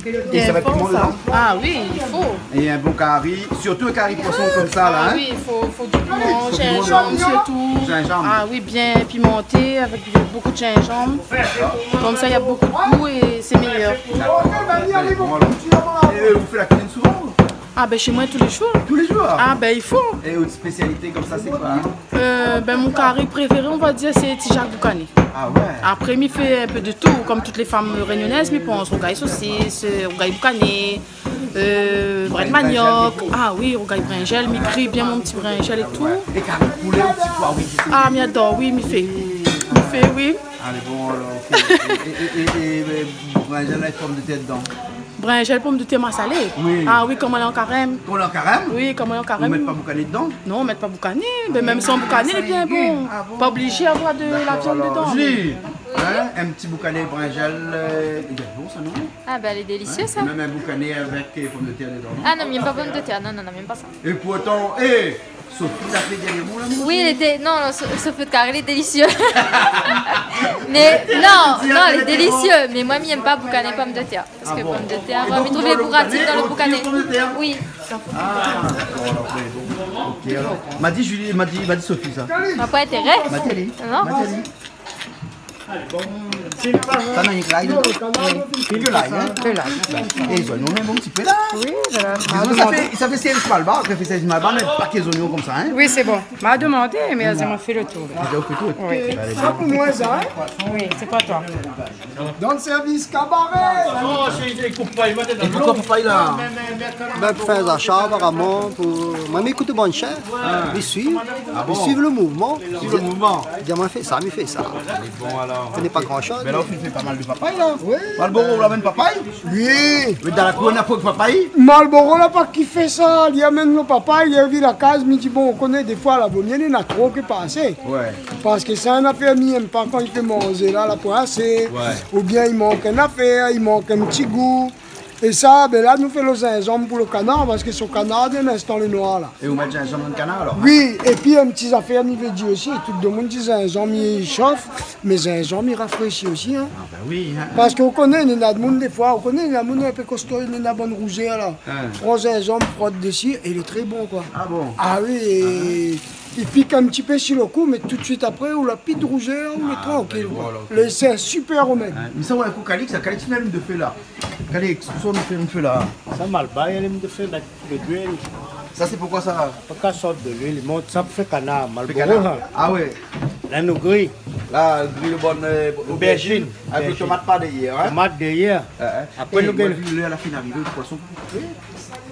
É sa va èt piman dedan ? Ah oui, i fo. É in bon kari, sirtou in kari poison konmsa la, hein ? Ah oui, i fo, fo di piman, zinzanm sirtou. Zinzanm. Ah oui, bien pimanté, avèk bonpé de zinzanm. Konmsa, na bonpé de gou é sé méyèr. Dakor. Bin, bon, alor. É, euh, ou fé la kuizine souvan ? Ah bin, shé moin, tou lé zour. Tou lé zour ? Ah bin, i fo. É out spésialité konmsa, sé koi, hein ? Euh, bin, mon kari préféré, on va dir, sé tizak boukané. Ah ouais ? Apré, mi fé in pé de tou, konm tout lé fanm rényonèz, mi pans, rougay sosis, euh, rougay boukané, euh, brèd maniok. Brinzèl, dépo. Ah oui, rougay brinzèl, mi gri bien mon ti brinzèl é tou. Ouais. É kari poulé, ti poi, oui, sé... Ah, mi ador, oui, mi fé. Mi fé, oui. Alé, bon, alor, ok. É, é, é, é, é, brinzèl la, pomdetèr dedan ? Brinzèl, pomdetèr masalé. Oui. Ah oui, kan moin lé an karèm. Kan ou lé an karèm ? Oui, kan moin lé an karèm. Ou mèt pa boukané dedan ? Non, ou mèt pa boukané. Mé mèm san boukané, lé bien bon. Ah bon ? Pa oblizé avoir de la viann dedan. Dakor, alor, Julie, hein, in ti boukané brinzèl, euh, lé bon sa, non ? Ah bin, lé délisié, sa. Mèm in boukané avèk, euh, pomdetèr dedan, non ? Ah non, mi yèm pa pomdetèr. Non, non, non, mi yèm pa sa. É pourtan, é, Sophie la fé dèrnièrman, la, manzé. Oui, lété, non, non, so-, sof out kari lé délisié. Mé non, non, lé délisié. Mé moin, mi yèm pa boukané pomdetèr. Parske pomdetèr, mi trouv lé bouratik dan le boukané. Ah bon. É donk, ou manz le boukané, ou manz le pomdetèr ? Oui. Ah, dakor, alor, mé bon. Ok, alor. Ma di Julie, ma di, ma di Sophie, sa. Ma pa intéré. Ma di ali. Non. Ma di ali. Sa na rienk lay dedan ? Oui. Ke lay, hein ? Ke lay. É zonion, mèm in ti pé la. Oui, voilà. Dizon, sa fé, sa fé sèrvis malbar, sa fé sèrvis malbar, mé pa ke zonion konmsa, hein ? Oui, sé bon. Ma demandé, mé zot la fé le tour. Déza ou fé tout ? Oui. Alé, bon. Sa pou moin, sa, hein ? Oui, sé pou toi. Dan le sèrvis kabaré. Oh, sé, i koup pa, i mèt dedan. É poukoi pa la ? Bin, pou fé zasar, aparaman, pou, moin, mi ékout bann shèf. Ah. Mi suiv. Ah bon ? Mi suiv le mouvman. Suiv le mouvman. Di amoin fé sa, mi fé sa. Bon, alor, ok. Koné pa gran shoz. Mé la, ou fine fé pa mal de papay, la. Oui. Malboro, ou la amenn papay ? Oui. Mé dan la kour, na pa papay ? Malboro la pa ki fé sa. Li amenn lo papay, li ariv la kaz, mi di, bon, ou koné, défoi, la, vo myé néna tro ke pa asé. Ouais. Parske sa, in afèr mi yèm pa kan i fé manzé la, la poin asé. Ouais. Oubien i mank in afèr, i mank in ti gou. É sa, bin la, nou fé lo zinzanm pou lo kanar, parske son kanar, dan in instan, lé noir, la. É ou mèt zinzanm dan kanar, alor ? Oui, épi in ti zafèr, mi vé dir osi, tout demoun di zinzanm, i shof, mé zinzanm, i rafréshi osi, hein. Ah, bin oui, hein. Parske ou koné, néna demoun, défoi, ou koné, néna demoun in pé kosto, néna bann rouzèr, la. Hein. Pran zinzanm, frot dési, é lé tré bon, koi. Ah bon ? Ah oui, é i pik in ti pé si lo kou, mé tout suit apré, ou la pi de rouzèr, ou lé trankil, koi. Ah, bin voilà, ok. Lé, sé in sipèr romèd. Hein, mé sa, ouais, pou Calix, sa, Calix, i fé in fé la. Calix, ou sa, i fé in fé la. Sa, malbar, i fé in fé, mèt de luil. Sa, sé poukoi sa ? Pou ka sort de luil, i mont sa pou fé kanar, Malboro, kanar. Ah ouais. La, nou gri. La, gri lo bann, euh, obèrjin. Obèrjin. Avèk tomat par dèrièr, hein ? Tomat dèrièr. Hein, hein. Apré, nou gri. Lèr la fine arivé, lo poison.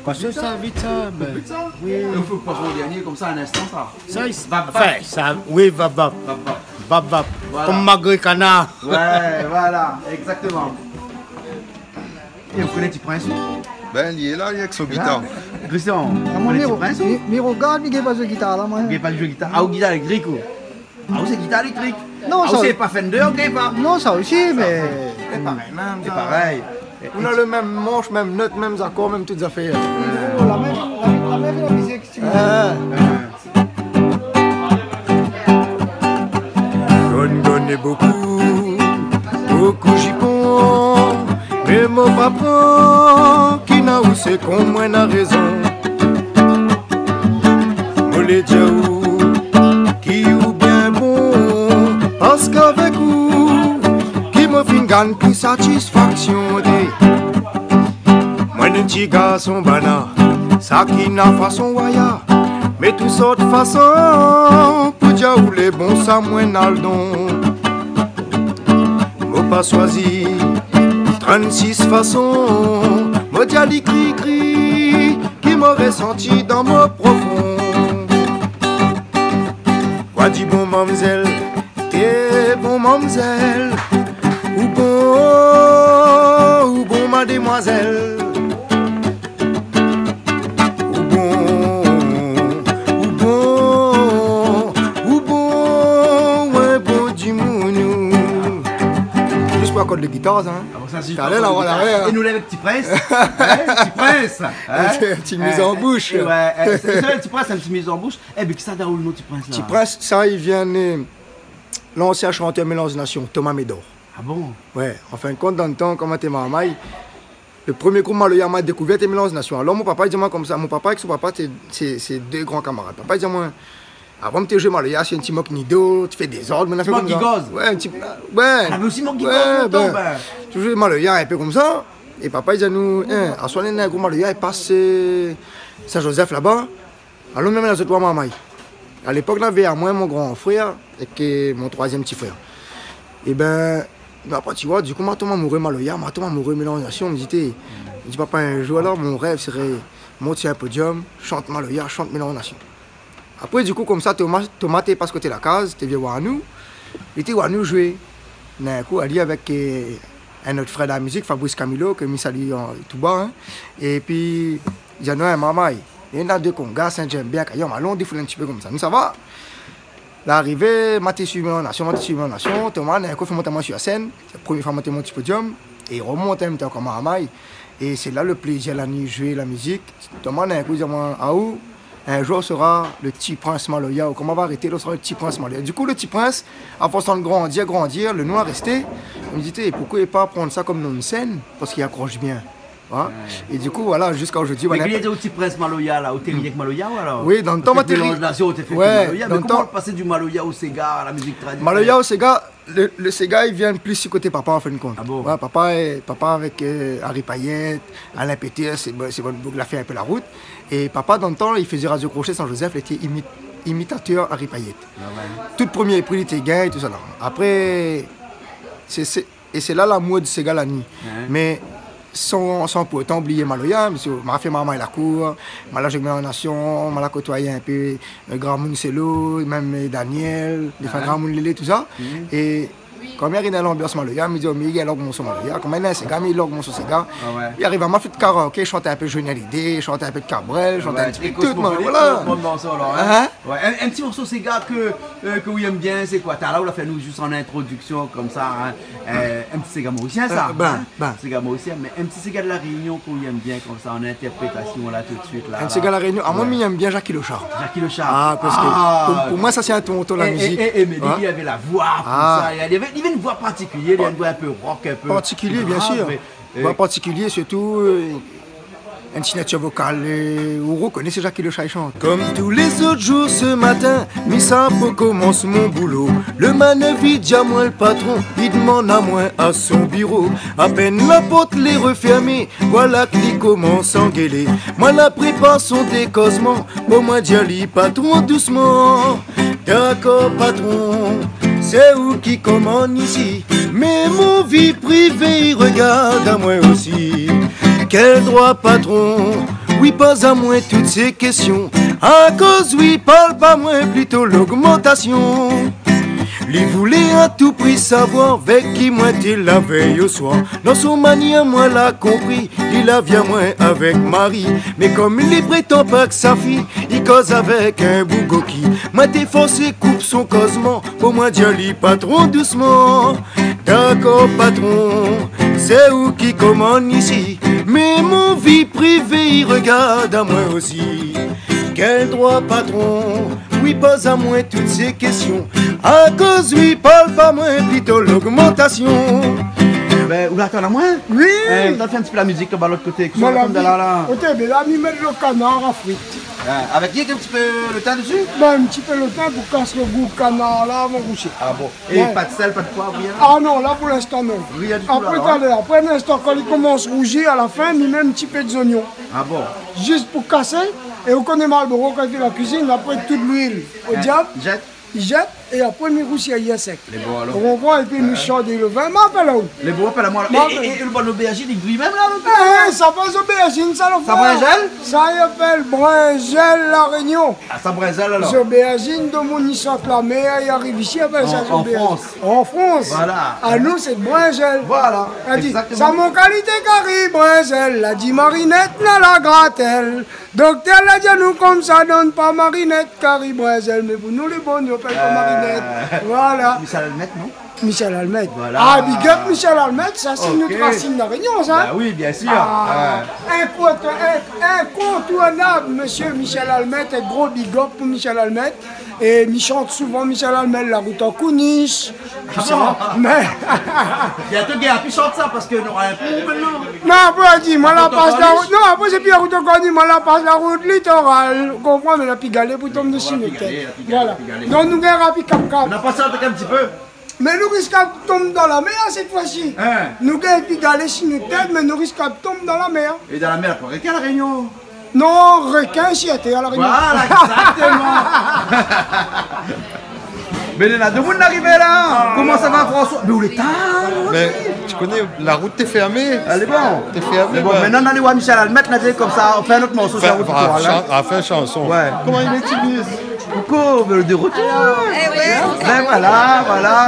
Poison, sa, vit, sa, bin. Vit, sa ? Oui. Ou fé poison o dèrnié, konmsa, in instan, sa. Sa, i s-, vap, vap. Anfin, sa, oui, vap, vap. Vap, vap. Vap, vap. Voilà. Konm magri kanar. Ouais, voilà, exactement. É ou koné Ti Prins, ou ? Bin, li lé la, li lé avèk son gitar. Christian, ou koné Ti Prins, ou ? Mi, mi rogard, mi gingn pa zoué gitar la, moin. Ou gingn pa zoué gitar. Ah, ou gitar élèktrik, ou ? Ah, ou sé gitar élèktrik. Non, ah, sa, ou sé pa Fender, ou gingn pa. Non, sa osi, mé sé parèy, mèm, sé sa. Parèy. Ou na le mèm mansh, mèm not, mèm zakor, mèm tout zafèr. La mèm, la mèm, la mèm mizik, si ou vé. Ah. Donn, donn é bokou, bokou jipon, mé mo pa pran, ki na ou sé kon moin na rézon. Mo lé di aou ki ou bien bon, parske avèk ou, ki mo fine gingn pli satisfaksyon, té. Moin, in ti garson bana, sa ki na fason waya, mé tout sort fason, pou di aou lé bon, sa moin na le don. Mo pa shoizi trannsis fason, mo di ali kri-kri, ki mo résanti dan mo profon. Koi di bon, mamzèl, té bon, mamzèl, ou bon, ou bon, madémwazèl. Ou bon, ou bon, ou bon, ouais, bon dimoun, ou. Zis pou akord de gitar, sa, hein. Ah bon, sa, zis pou akord de gitar. Talèr la, voilà, ouais. É nou lé avèk Ti Prins. Hein, Ti Prins. Hein ? Ti miz an boush. É ouais, é, sé, sé Ti Prins, in ti miz an boush. É bin, kisa la done lo non Ti Prins, la ? Ti Prins, sa, i vien, euh, lansien shantèr Mélanz Nasion, Thomas Médor. Ah bon ? Ouais, an fin de kont, dan le tan, koman té marmay, Le premié group maloya ma dékouvèr té Mélanz Nasion. Alor mon papa i di amoin konmsa, mon papa avèk son papa té, sé, sé dé gran kamarad. Papa i di amoin, avan mi té zoué maloya, sé in ti mok nido, ti fé dézord, mé na fé konmsa. Ti mok gigoz. Ouais, in ti, ouais. Ah, mé osi mok gigoz lontan, bin. Toujour maloya, in pé konmsa. É papa i di anou, in, aswar néna in group maloya i pass, euh, Sin-Zozèf laba. Alon mèm la zot oir marmay. A lépok navé amoin, mon gran frèr, èk, euh, mon troizièm ti frèr. Ébin, ma parti oir, dikou ma tonm amouré maloya, ma tonm amouré Mélanz Nasion, mi di, té, mi di, papa, in zour la, mon rèv sré mont si in podiom, shant maloya, shant Mélanz Nasion. Apré, dikou, konmsa, Toma, Toma té pass koté la kaz, té vien oir anou. Li té oir anou zoué. D'in kou, ali avèk, euh, in not frèr dan la mizik, Fabrice Camilo, ke mi sali an, tou ba, in. Épi, li di anou, in, marmay, néna dé konga, sé in djembé, akayon, alon défoul in ti pé konmsa. Nou sava. La arivé, ma té suiv Mélanz Nasion, ma té suiv Mélanz Nasion, Toma, d'in kou, fé mont amoin si la sèn. Sé premié foi ma té mont si podiom. É i romont, in, mi té ankor marmay. É sé la le plézir la ni zoué la mizik. Toma, d'in kou, i di amoin, aou, in zour, ou sra le ti prins maloya, ou kan ma va arété, ou sra le ti prins maloya. Dikou, le ti prins, a fors de grandir, grandir, le nom la rèsté. Mi di, té, poukosa pa pran sa konm nom de sèn ? Parske i akrosh bien. Hein ? Ouais. É dikou, voilà, ziska zordi, mé voilà. Ki lé ti prins maloya la, ou té rienk maloya, ou alor ? Oui, dan le tan, ma té ri-, Mélanz Nasion, ou té fé maloya, mé koman ou la pasé du maloya au séga, a la mizik tradisionèl ? Maloya au séga, le, le séga, li vien plis si koté papa, an fin de kont. Ah bon ? Ouais, papa, é, papa avèk, euh, Harry Payet, Alain Péters, sé bon, sé bon boug la fé in pé la rout. É papa, dan le tan, li fézé Radio Crochet Saint-Joseph, li té imi-, imitatèr Harry Payet. Ah ouais. Tout premié pri, li té gingn, tout sa la. Apré, sé, sé, é sé la lamour du séga la ni. Ouais. Mé san, san pou otan oublié maloya, parske ma fé marmay la kour, ma la zoué avèk Mélanz Nasion, ma la kotoiy in pé, euh, gramoun Selo, mèm, euh, Daniel, défin gramoun Lélé, tout sa. Mhm. É kan mi ariv dan lanbians maloya, mi di, oh, mi gingn log morso maloya. Kan mi ariv dan séga, mi log morso séga. Ah ouais. I ariv amoin fé karaoké, shant in pé Johnny Hallyday, shant in pé de Cabrel, shant in ti pé tout, kosmopolit, voilà. Tout morso alor, hein ? Hein ? Ouais, in, in ti morso séga ke, euh, ke ou yèm bien, sé koi ? Talèr ou la fé anou zis an introdiksion konmsa, hein. Euh, in ti séga morisien sa, hein ? Euh, bin, bin. Séga morisien, mé in ti séga de La Rénion ke ou yèm bien konmsa, an intèrprétasion la, tout de suit la. In séga La Rénion, amoin, ouais, mi yèm bien Jacky Lochard. Jacky Lochard. Ah, parske pou, pou moin, sa sé in tonton la mizik. É, é, é, mé li, li avé la voi, konmsa. Li avé, li avé in voi partikilié, li avé in voi in pé rock, in pé grav, mé, euh, voi partikilié, sirtou, euh, in signatir vokal, euh, ou rokoné sé Jacky Lochard i shant. Konm tou lé zot zour, se matin, mi sa pou komans mon boulo. Le manèv i di amoin le patron, li domann amoin a son biro. Apèn la port lé rofèrmé, voilà ke li komans angélé. Moin la prépar son dékozman, pou moin dir ali, patron, dousman. Dakor, patron, sé ou ki komann isi. Mé mon vi privé i rogard amoin osi. Kèl droi, patron, ou i poz amoin tout sé késtion ? Akoz ou i parl pa moin plito logmantasion ? Li voulé a tou pri savoir avèk ki moin té la vèy o soir. Dan son manièr, moin la konpri, li la vi amoin avèk mari. Mé konm li prétan pa ke sa fi, li koz avèk in boug oki. Moin té forsé koup son kozman, pou moin dir ali, patron, dousman. Dakor, patron, sé ou ki komann isi. Mé mon vi privé i rogard amoin osi. Kèl droi, patron, ou i poz amoin tout sé késtion ? Akoz ou i parl pa moin plito logmantasion ? Bin, ou la atann amoin ? Oui. Eh, ou la fé in ti pé la mizik laba lot koté. Kosa ou la fé la, la ? Oté, bin la, mi mèt le kanar a frit. Ah, avèk in ti pé le tin dési ? Bin, in ti pé le tin pou kas le gou kanar la, mon rousié. Ah bon ? É pa de sèl, pa de poiv, rien ? Ah non, la pou linstan non. Rien ditou la, alor, hein ? Apré, talèr, apré in instan, kan li komans rouzi, a la fin, mi mèt in ti pé de zoignon. Ah bon ? Zis pou kasé, é ou koné Malboro, kan li fé la kuizine, apré tout luil o diab, li zèt, é apré mi rousi ali a sèk. Lé bon alor. Ou konpran, épi mi sort de le vin, ma apèl aou. Lé bon, apèl amoin alor. Mé, é, é le bann obèrzine, li gri mèm la, le... Eh, sa pa zobèrzine sa, le frèr. Sa brinzèl ? Sa i apèl brinzèl La Rénion. Ah, sa brinzèl alor. Zobèrzine, domoun i sort la mèr, i ariv isi, i apèl sa zobèrzine. An, an Frans. An Frans. Voilà. Anou, sé brinzèl. Voilà, égzaktoman. Sa mon kalité kari, brinzèl, la di Marinèt, na la gratèl. Doktèr la di anou konmsa, donn pa Marinèt kari brinzèl, mé pou nou lé bon, nou apèl pa Marinèt. Voilà. Mé sa la mèt, non ? Michel Almette. Voilà. Ah, big up Michel Almette, sa sé nout rasine La Rényon, sa. Bah oui, bien sûr. Ah, incontour-, in-, incontournab, mésyé Michel Almette, in gro big up pou Michel Almette. É mi shant souvan Michel Almette, La rout an kournish. Ah bon ? Mé... Bientôt, gayar pi shant sa, parske nora in pou kour koméla. Non, apré, di, moin la pas la rout. Non, apré, sé pi La rout an kournish, moin la pas La rout Litoral. Ou konpran, mé la pi galé pou tonm dési nout tèt. Voilà. Donk, nou gingn rapi kap-kap. Nou la pas in trik in ti pé. Mé nou risk tonm dan la mèr, sèt foi-si. Hein ? Nou gingn pi galé si nout tèt, mé nou risk tonm dan la mèr. É dan la mèr, koi, rékin La Rényon ? Non, rékin si atèr La Rényon. Voilà, exactement. Mé néna demoun arivé la. Ah, koman sa va, François ? Mé ou lé tar, François ? Mé ou koné, la rout té fèrmé. Alé, bon. Té fèrmé, mé bon, mintnan, nou alé oir Michel Almette, nou la di konmsa, ou fé in ot morso, sa, fé, ou fé la, fé in shanson. Ouais. Koman i lé, Timus ? Coucou, de retour. Eh oui. Ben voilà, voilà.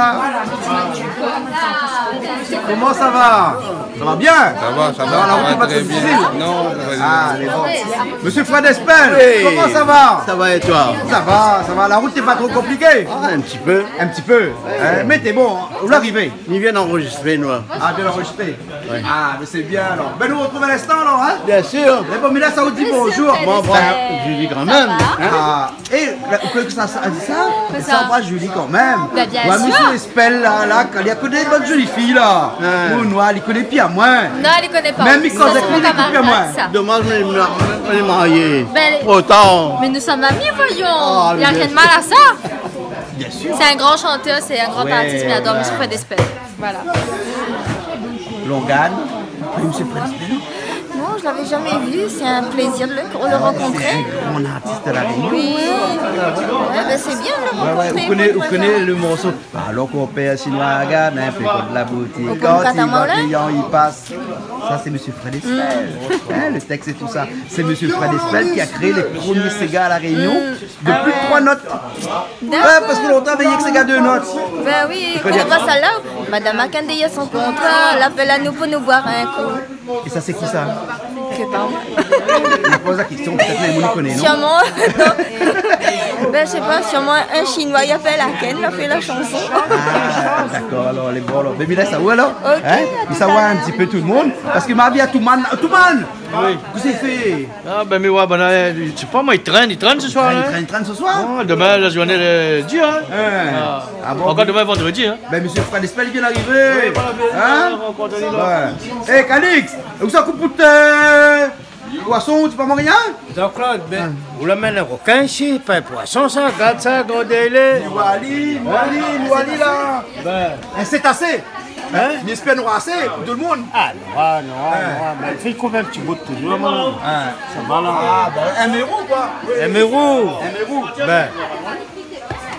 Koman sa va ? Sa va bien ? Sa va, sa va, la rout lé pa tro difisil ? Non, sa va. Ah, mé bon. Mésyé Fred Espel, koman sa va ? Sa va é toi ? Sa va, sa va. La rout lé pa tro konpliké ? Ah, in ti pé. In ti pé. Hein, mé té bon, ou la arivé. Ni vien anrozistré, nou. Ah, vien anrozistré. Ouais. Ah, mé sé bien alor. Ben, nou artrouv in instan alor, hein ? Bien sûr. Mé bon, mé la, sa ou di bonjour. Bien sûr, Fred Espel. Bon, bon, Julie kan mèm, hein ? Ça va ? Ah, é la, ou koné kisa sa, sa, sa anbras Julie kan mèm. Ben, bien sûr. Ouais, mésyé Espel la, la, kan li koné bann zoli fiy la. Ouais. Ou noir, li koné pi amoin. Non, li koné pa. Mèm li koz avèk li, li koné pi amoin. Sa, sé mon kamarad, sa. Domaz, mé, mé, mé marié. Ben, pourtan. Mais nous sommes amis, voyons. Ah, bien sûr. Il y a rien de mal à ça. Bien sûr. C'est un grand chanteur, c'est un grand artiste, mi ador mésyé Fred Espel. Voilà. Longueuil, mésyé Fred Espel. Non, je l'avais jamais vu. C'est un plaisir de le, le rencontrer. Ah, c'est un grand artiste à La Réunion. Oui. Ouais, ben, c'est bien de le rencontrer pour une fois. Ouais, ouais, vous connaissez, vous connaissez le morceau. Alors qu'on perd chinois à Ghana, hein, fait comme la boutique. Quand il va, client, il passe. Ça, c'est mésyé Fred Espel. Hein, le texte et tout ça. C'est mésyé Fred Espel qui a créé les premiers ségas à La Réunion. De plus de trois notes. Ah ouais. D'accord. Ouais, parske lontan, néna ke séga dé not. Ben oui, kan nou va sa la, madam la kandé son kontra, la apèl anou pou nou boir in kou. É sa, sé kisa ? Sé pa moin. Mi poz la késtion, pétèt mèm ou koné, non ? Sûrement, non. Ben, je sais pas, sûrement un Chinois, il appelle Aken, il a fait la chanson. Ah, dakor, alor, lé bon, alor. Baby, lès sa ou, alor ? Ok, à tout à l'heure. Hein ? Sa ou in ti pé tout le monde, parske ma vi a Touman, Touman ! Oui. Kosa i fé ? Ah, ben, mi oi, ben, la, je sais pas, moi, il traîne, il traîne ce soir, hein. Ah, il traîne, il traîne ce soir ? Oh, demain, la journée, elle est dure, hein. Hein. Ah. Ah bon ? Encore demain, vendredi, hein. Ben, mésyé Fred Espel vien d'arivé. Oui, voilà, bien sûr, on continue, là. Hein ? Ouais. Eh, Calix, ousa ou koup out poison, ou di pa moin rien ? Jean-Claude, ben, ou la amenn in rokin isi, pa in poison sa, gard sa, gard délé. Ni wali, ni wali, ni wali la. Ben. In sétasé. Hein ? Mi éspèr nou rasé pou tout le monde. Ah, non, ah, non, ah, non, ben, fé koup in ti bout toujour, mon. Hein. Sa va la. Ah, ben, in mérou, koi. In mérou. In mérou. Ben.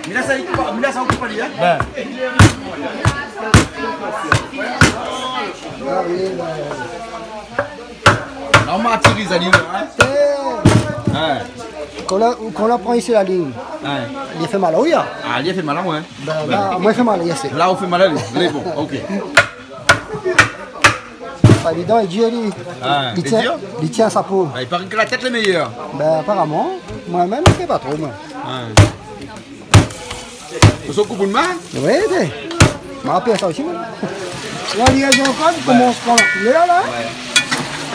Mé la, sa i koup pa, mé la, sa i koup pa, li, hein ? Ben. La, ou martiriz ali, hein ? Hein. Kan la, kan la pran isi la lign. Hein. Li fé mal, oui, hein ? Ah, li fé mal, ouais. Ben, la, moin, fé mal, yes. La, ou fé mal ali. Lé bon, ok. Pa évidan, lé dir, li. Ah, li tien, lé dir ? Li tien sa po. Ah, i paré ke la tèt lé méyèr. Ben, aparaman, moin mèm, mi koné pa tro, moin. Ah. Ou sa koup out min ? Oui, té. Ma apèl sa osi, moin. La, li lé ankor, li komans par la koulèr, la. Ouais.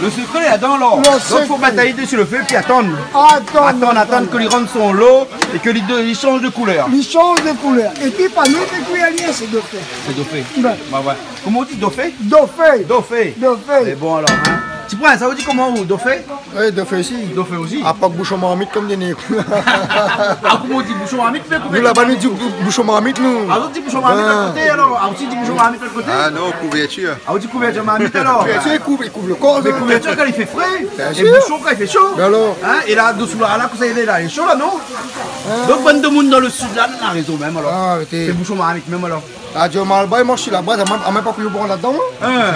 Le sekré lé ladan, la. Donk, fo batay dési le fé, pi atann. Atann, atann ke li rann son lo é ke li de-, li shanj de koulèr. Li shanj de koulèr. Épi, pa nou, dépi ali, sé dofé. Sé dofé. Ben. Ouais, ouais. Koman ou di, dofé ? Dofé. Dofé. Dofé. Lé bon, alor, hein. Ti prin, sa ou di koman, ou, dofé ? Oui, dofé osi. Dofé osi. Apar boushon marmit, konm di. Ah, koman ou di, boushon marmit, mé kouvèrtir marmit ? Nou, laba, nou di bou-, boushon marmit, nou. Ah, ou di boushon marmit lot koté, alor. Ah, ou di boushon marmit lot koté ? Ah non, kouvertir. Ah, ou di kouvertir marmit, alor. Kouvertir, i kouv, i kouv le kor, sa. Mé kouvertir kan i fé fré, é boushon kan i fé sho. Bien sûr. Ben alor. Hein ? É la, dosou la, la, kosa i lé la, lé sho la, non ? Hein ? Donk, bann demoun dan le sid la, la rézon mèm, alor. Ah, arrêtez. Sé boushon marmit mèm, alor. Radio Malba, i manz si la baz, a mèm, a mèm pa pou yo pran ladan, hein. Hein.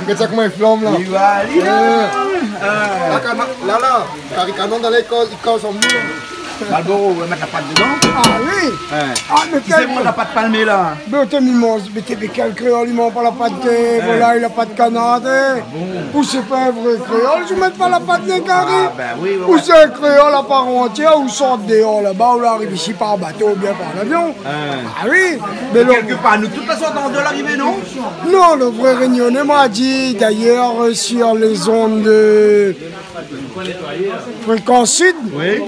Gard sa koman i flanm, la. Li va alé, hein. Hein. La, kan, la, la, kari kanon dan lé kol, i kol son mou, la. Malboro, ou va mèt la pat dedan ? Ah oui. Hein. Ah, mé kèl, kisa i manz la pat palmé la ? Mé té mi manz, mé té, mé kèl kréol i manz pa la pat volay, la pat kanar, té ? Ah bon ? Ou sé pa in vré kréol, ou mèt pa la pat dan kari ? Ah ben oui, oui, oui. Ou sé in kréol a par antièr, ou sort déor laba, ou la ariv isi par bato oubien par lavion. Hein. Ah oui. Mé kèlke par, nou tout la sort an déor larivé, non ? Non, le vré Rényoné, moin la di, d'ailleurs, euh, sur les ondes de Fréquence Sud. Oui.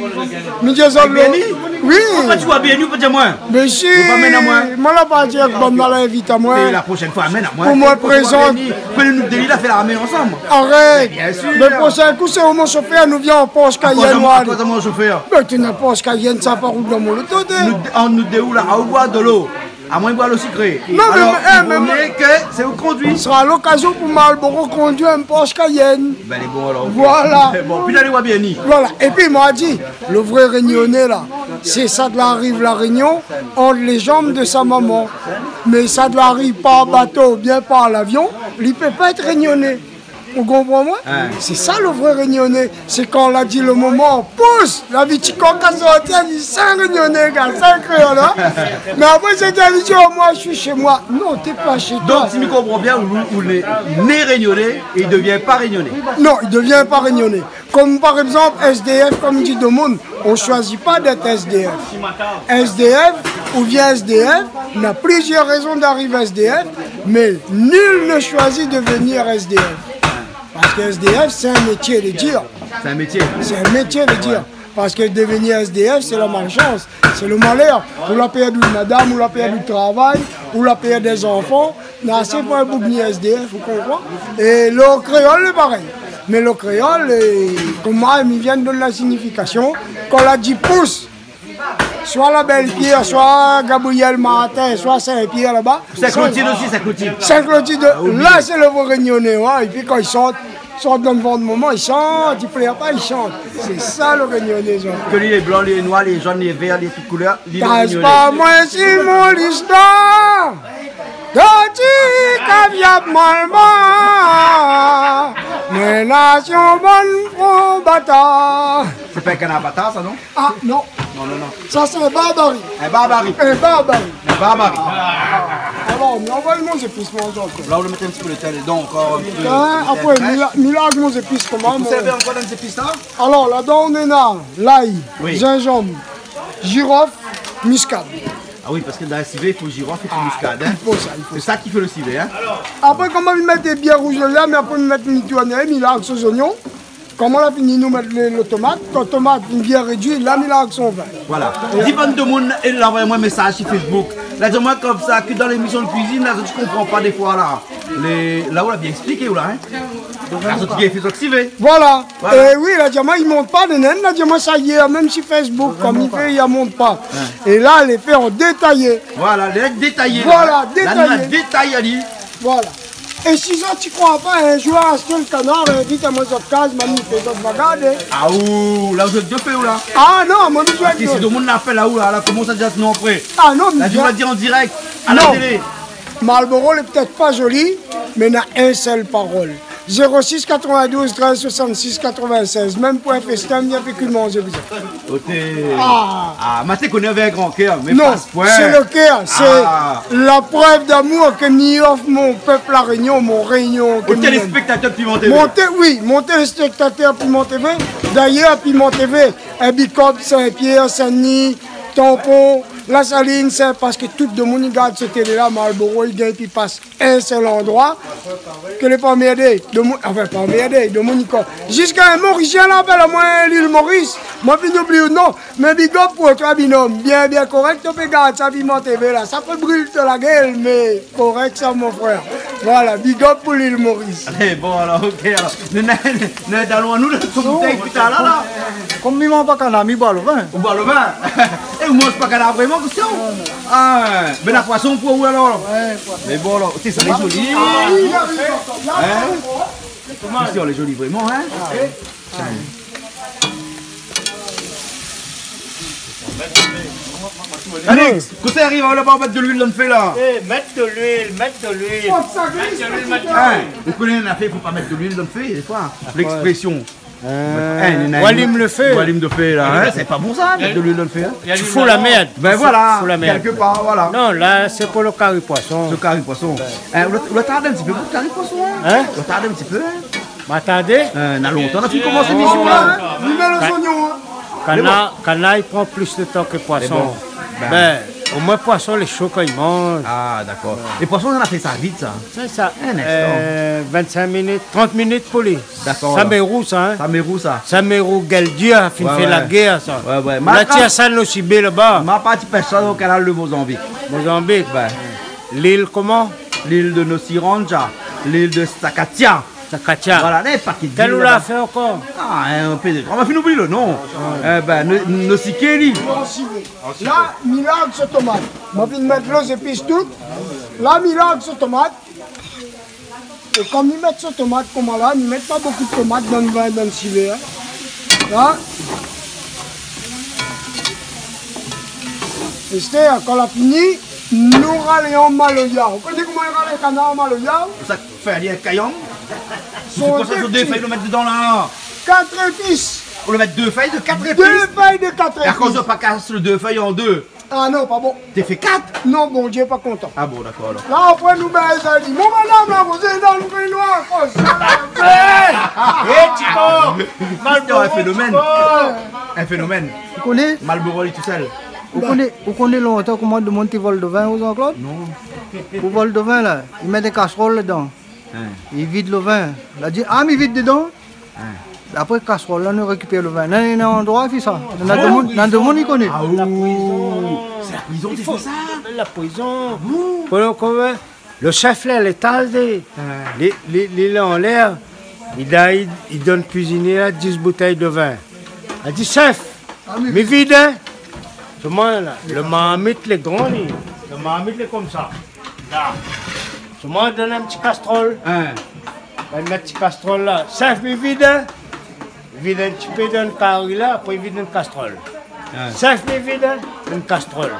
Mi di azot, Avèk Bernie ? Oui. Ou pa di amoin Bernie, ou pa di amoin. Mé si, ou pa amenn amoin. Moin la pa di ke bann la invit amoin. Mé la proshèn foi, amenn amoin. Pou moin prézant. Bernie, nou dé la fé larmé ansanm. Arèt. Mé bien sir. Mé proshèn kou, sé ou mon shofèr, nou vien an Porsche Cayenne. Akoz amoin, akoz amoin shofèr. Mé té na Porsche Cayenne, sa pa roul dan mon loto, té. Nou, an nou dé ou la, a ou boir dolo. Amoin i boir lo sikré. Non, mé, alor, eh, i vo mié ke sé ou kondui. Sra lokazion pou Malboro kondui in Porsche Cayenne. Ben, lé bon, alor, OK. Voilà. Bon, pi alé oir Bernie. Voilà. Épi, moin la di, le vré Rényoné, la, sé sa de la ariv La Rényon, ant lé janm de sa momon. Mé sa de la ariv par bato oubien par lavion, li pé pa èt Rényoné. Ou konpran amoin ? Hein. Sé sa le vré Rényoné. Sé kan la di le momon, pous, la vi ti kok la sorti, la di, sé in Rényoné, gars, sé in kréol, hein. Mé apré, sé in tradision, moin, je suis chez moi. Non, t'es pas chez toi. Donk, si mi konpran bien, ou, ou lé né Rényoné é i devien pa Rényoné. Non, i devien pa Rényoné. Kom par égzanp, S D F, kom di domoun, on choisit pas d'être S D F. S D F, ou vien S D F, na plizièr rézon d'ariv S D F, mé nul ne choisit de venir S D F. Parske S D F, sé in métié de dir. Sé in métié. Sé in métié de dir. Ouais. Parske devenir S D F, sé la malshans, sé le malèr. Ou la pèrd out madam, ou la pèrd out travay, ou la pèrd dé zanfan. Na, sé pa in boug ni S D F, ou konpran ? É le kréol, lé parèy. Mé le kréol, é, koman, mi vien donn la signifikasion. Kan la di pous, swa la Bèlpièr, swa Gabriel Martin, swa Sin-Pièr laba. Sin-Klotid osi, Sin-Klotid. Sin-Klotid, ah oui, la, sé le vré Rényoné, ouais. Épi kan i sort, sort dan le vant momon, i shant, i plèr pa, i shant. Sé sa le Rényoné, sa. Ke li lé blan, li lé noir, li lé jone, li lé vèr, li lé tout koulèr, li lé Rényoné. Taz pa moin si mon listoir. Dati kaviab malba, mé nasion bann gro batar. Sé pa in kanar batar, sa, non ? Ah, non. Non, non, non. Sa, sé in barbari. In barbari. In barbari. In barbari. Alor, mi anvoy mon zépis, mon zanfan. La, ou mèt in ti pé lo tin dedan ankor, in ti pé lo tin, apré, frèsh. Mi la-, mi larg mon zépis koman, mon... Ou sèrv ankor dan zépis la ? Alor, ladan, ou néna lay, oui, zinzanm, jirof, miskad. Ah oui, parske dan la sivé, i fo jirof é miskad, hein. Ah, i fo sa, i fo sa. Sé sa ki fé lo sivé, hein. Apré, koman mi mèt dé bièr rouz la, mé apré, mi mèt, mi tourn, mi larg son zoignon. Koman la fini, nou mèt lo, lo tomat. Kan tomat fine bien rédui, la, mi larg son vin. Voilà. Di bann demoun, é la anvoy amoin in mésaz si Facebook. La di amoin konmsa ke dan lémision de kuizine, la, zot i konpran pa défoi, la. Lé, la, ou la bien èkspliké, ou la, hein. La, zot i fé zot sivé. Voilà. Voilà. É oui, la di amoin, i mont pa, néna, la di amoin sa yèr, mèm si Facebook, kom i fé, i mont pa. Hein. É la, lé fé an détayé. Voilà, lé détayé, la. Voilà, la, nou la détayé. Détayé, ali. Voilà. É si zot i kroi pa, in zour, ashté lo kanar, invit amoin zot kaz, ma mi fé zot va gardé. Ah, ou, la, ou zot i fé, ou la ? Ah non, moin, mi zoué. Parske si demoun la fé la, ou la, la, koman sa, di anou apré ? Ah non, mé la, ou la di an dirèk, a la télé. Malboro lé pétèt pa zoli, mé na in sèl parol. Zéro six quatre-vingt-douze treize soixante-six quatre-vingt-seize. Mèm pou in festin, mi vien fé ke manzé, vizin. Oté. Ah. Ah, ma té koné avèk gran kèr, mé non, pa se poin. Sé lo kèr, sé la prèv d'amour ke mi ofr mon pèp La Rényon, mon Rényon ke mi èm. Mon téléspèktatèr Piment TV. Mon té-, oui, mon téléspèktatèr Piment TV. Dayèr, Piment TV, in big up Sin-Pièr, Sin-Dni, Tanpon, La Salin, sé parske tout demoun i gard se télé la, Malboro, i gingn pi pas in sèl landroi, ke lé pa anmèrdé, demoun, anfin, pa anmèrdé, demoun i kor. Ziska in Morisien la apèl amoin Lil Moris, moin fine oubli out non, mé big up pou toi, binom. Bien, bien korèk, ou pé gard sa, Piment TV la, sa pé bril dan la gèl, mé korèk sa, mon frèr. Voilà, big up pou Lil Moris. Alé, bon, alor, OK, alor. Mé, mé, mé, dalon anou, la, son boutèy, putain, la, la. Kom mi manz pa kanar, mi boir lo vin. Ou boir lo vin. É, ou manz pa kanar vréman, Christian ? Non, non. Ah, mé la poison pou ou, alor. Ouais, poison. Mé bon, alor, oté, sa lé zoli. Ah, oui, oui, oui. Hein ? Christian, lé zoli vréman, hein ? Ah, oui. Alex, kosa i ariv laba, ou mèt de luil dan lo fé, la ? Eh, mèt de luil, mèt de luil. Mèt de luil, mèt de luil. Hein, ou koné in nafèr, i fo pa mèt de luil dan lo fé, défoi. Akoz ? Lèksprésyon. Euh, ou alim lo fé. Ou alim lo fé la, hein. Sé pa bon sa, mèt de luil dan lo fé, hein. Tu fous la merde. Ben voilà, quelque part, voilà. Non, la sé pou lo kari poison. Lo kari poison. Hein, ou la, ou la tard in ti pé pou lo kari poison, hein. Hein ? Ou la tard in ti pé, hein. Ma tardé ? Euh, na lontan nou la fine komans lémisyon la, hein. Ni mèt lé zoignon, hein. Kana, kana i pran plis de tan ke poison. Ben, omwin poison lé sho kan i manz. Ah, dakor. É poison, nou la fé sa vit, sa. Sé sa. In instan. Euh, vinn-sink minit, trant minit pou li. Dakor, alor. Sa mé rou, sa, hein ? Sa mé rou, sa. Sa mé rou, gèl dir, fine fé la gèr, sa. Ouais, ouais. Ma la tir sa, nou sibé laba. Ma parti pèsh sa o kanal de Mozambique. Mozambique. Ben. Lil koman ? Lil de Nosiranja, lil de Sakatia. Sakatia. Voilà, lé pakèt d'il laba. Kèl ou la fé ankor ? Ah, hein, in pé de... nou la fine oubli lo non. Eh ben, no-, Nosikeli. La, mi larg so tomat. Ma fine mèt lo zépis tout. La, mi larg so tomat. É kom mi mèt so tomat, koman la, mi mèt pa bonpé tomat dan lo vin, dan lo silé, hein. La. Èstèr, kan la fini, nou ralé an maloya. Ou koné koman i ral in kanar an maloya ? Sa fé ali in kayang. Sé konmsa, dé fèy, ou mèt dedan la. Kat zépis. Ou mèt dé fèy de kat zépis. Dé fèy de kat zépis. É akoz ou la pa kas lé dé fèy an dé ? Ah non, pa bon. Té fé kat ? Non, Bondié pa kontan. Ah bon, dakor, alor. La, apré, nou bèz ali. Mon madam la, vou zé dan lo fé noir, konmsa la. Eh, Tito ! Malboro, in fénomèn. Tito ! In fénomèn. Ou koné ? Malboro, li tousèl. Ou koné, ou koné lontan koman demoun té vol dovin, Jean-Claude ? Non. Pou vol dovin, la, i mèt in kasrol dedan. Hein. I vid lo vin. La di, ah, mi vid dedan. Hein. Apré, kasrol la, nou rékipèr lo vin. Néna, néna in androi i fé sa. Néna demoun, néna demoun i koné. Ah, ou. Sé la prizon ki fé sa ? La prizon. Ah bon ? Pandan ke lo shèf la, lé tard, li, li, li lé anlèr. Li di, li, li donn kuizinié la dis boutèy de vin. Li di, shèf, mi vid, hein ? Solman la, lo marmit lé gran, li. Lo marmit lé konmsa. La. Solman donn in ti kasrol. Hein. Bin, mèt ti kasrol la. Shèf, mi vid, hein ? Vid in ti pé dan kari la, apré vid dan kasrol. Hein. Shèf, mi vid, hein ? Dan kasrol.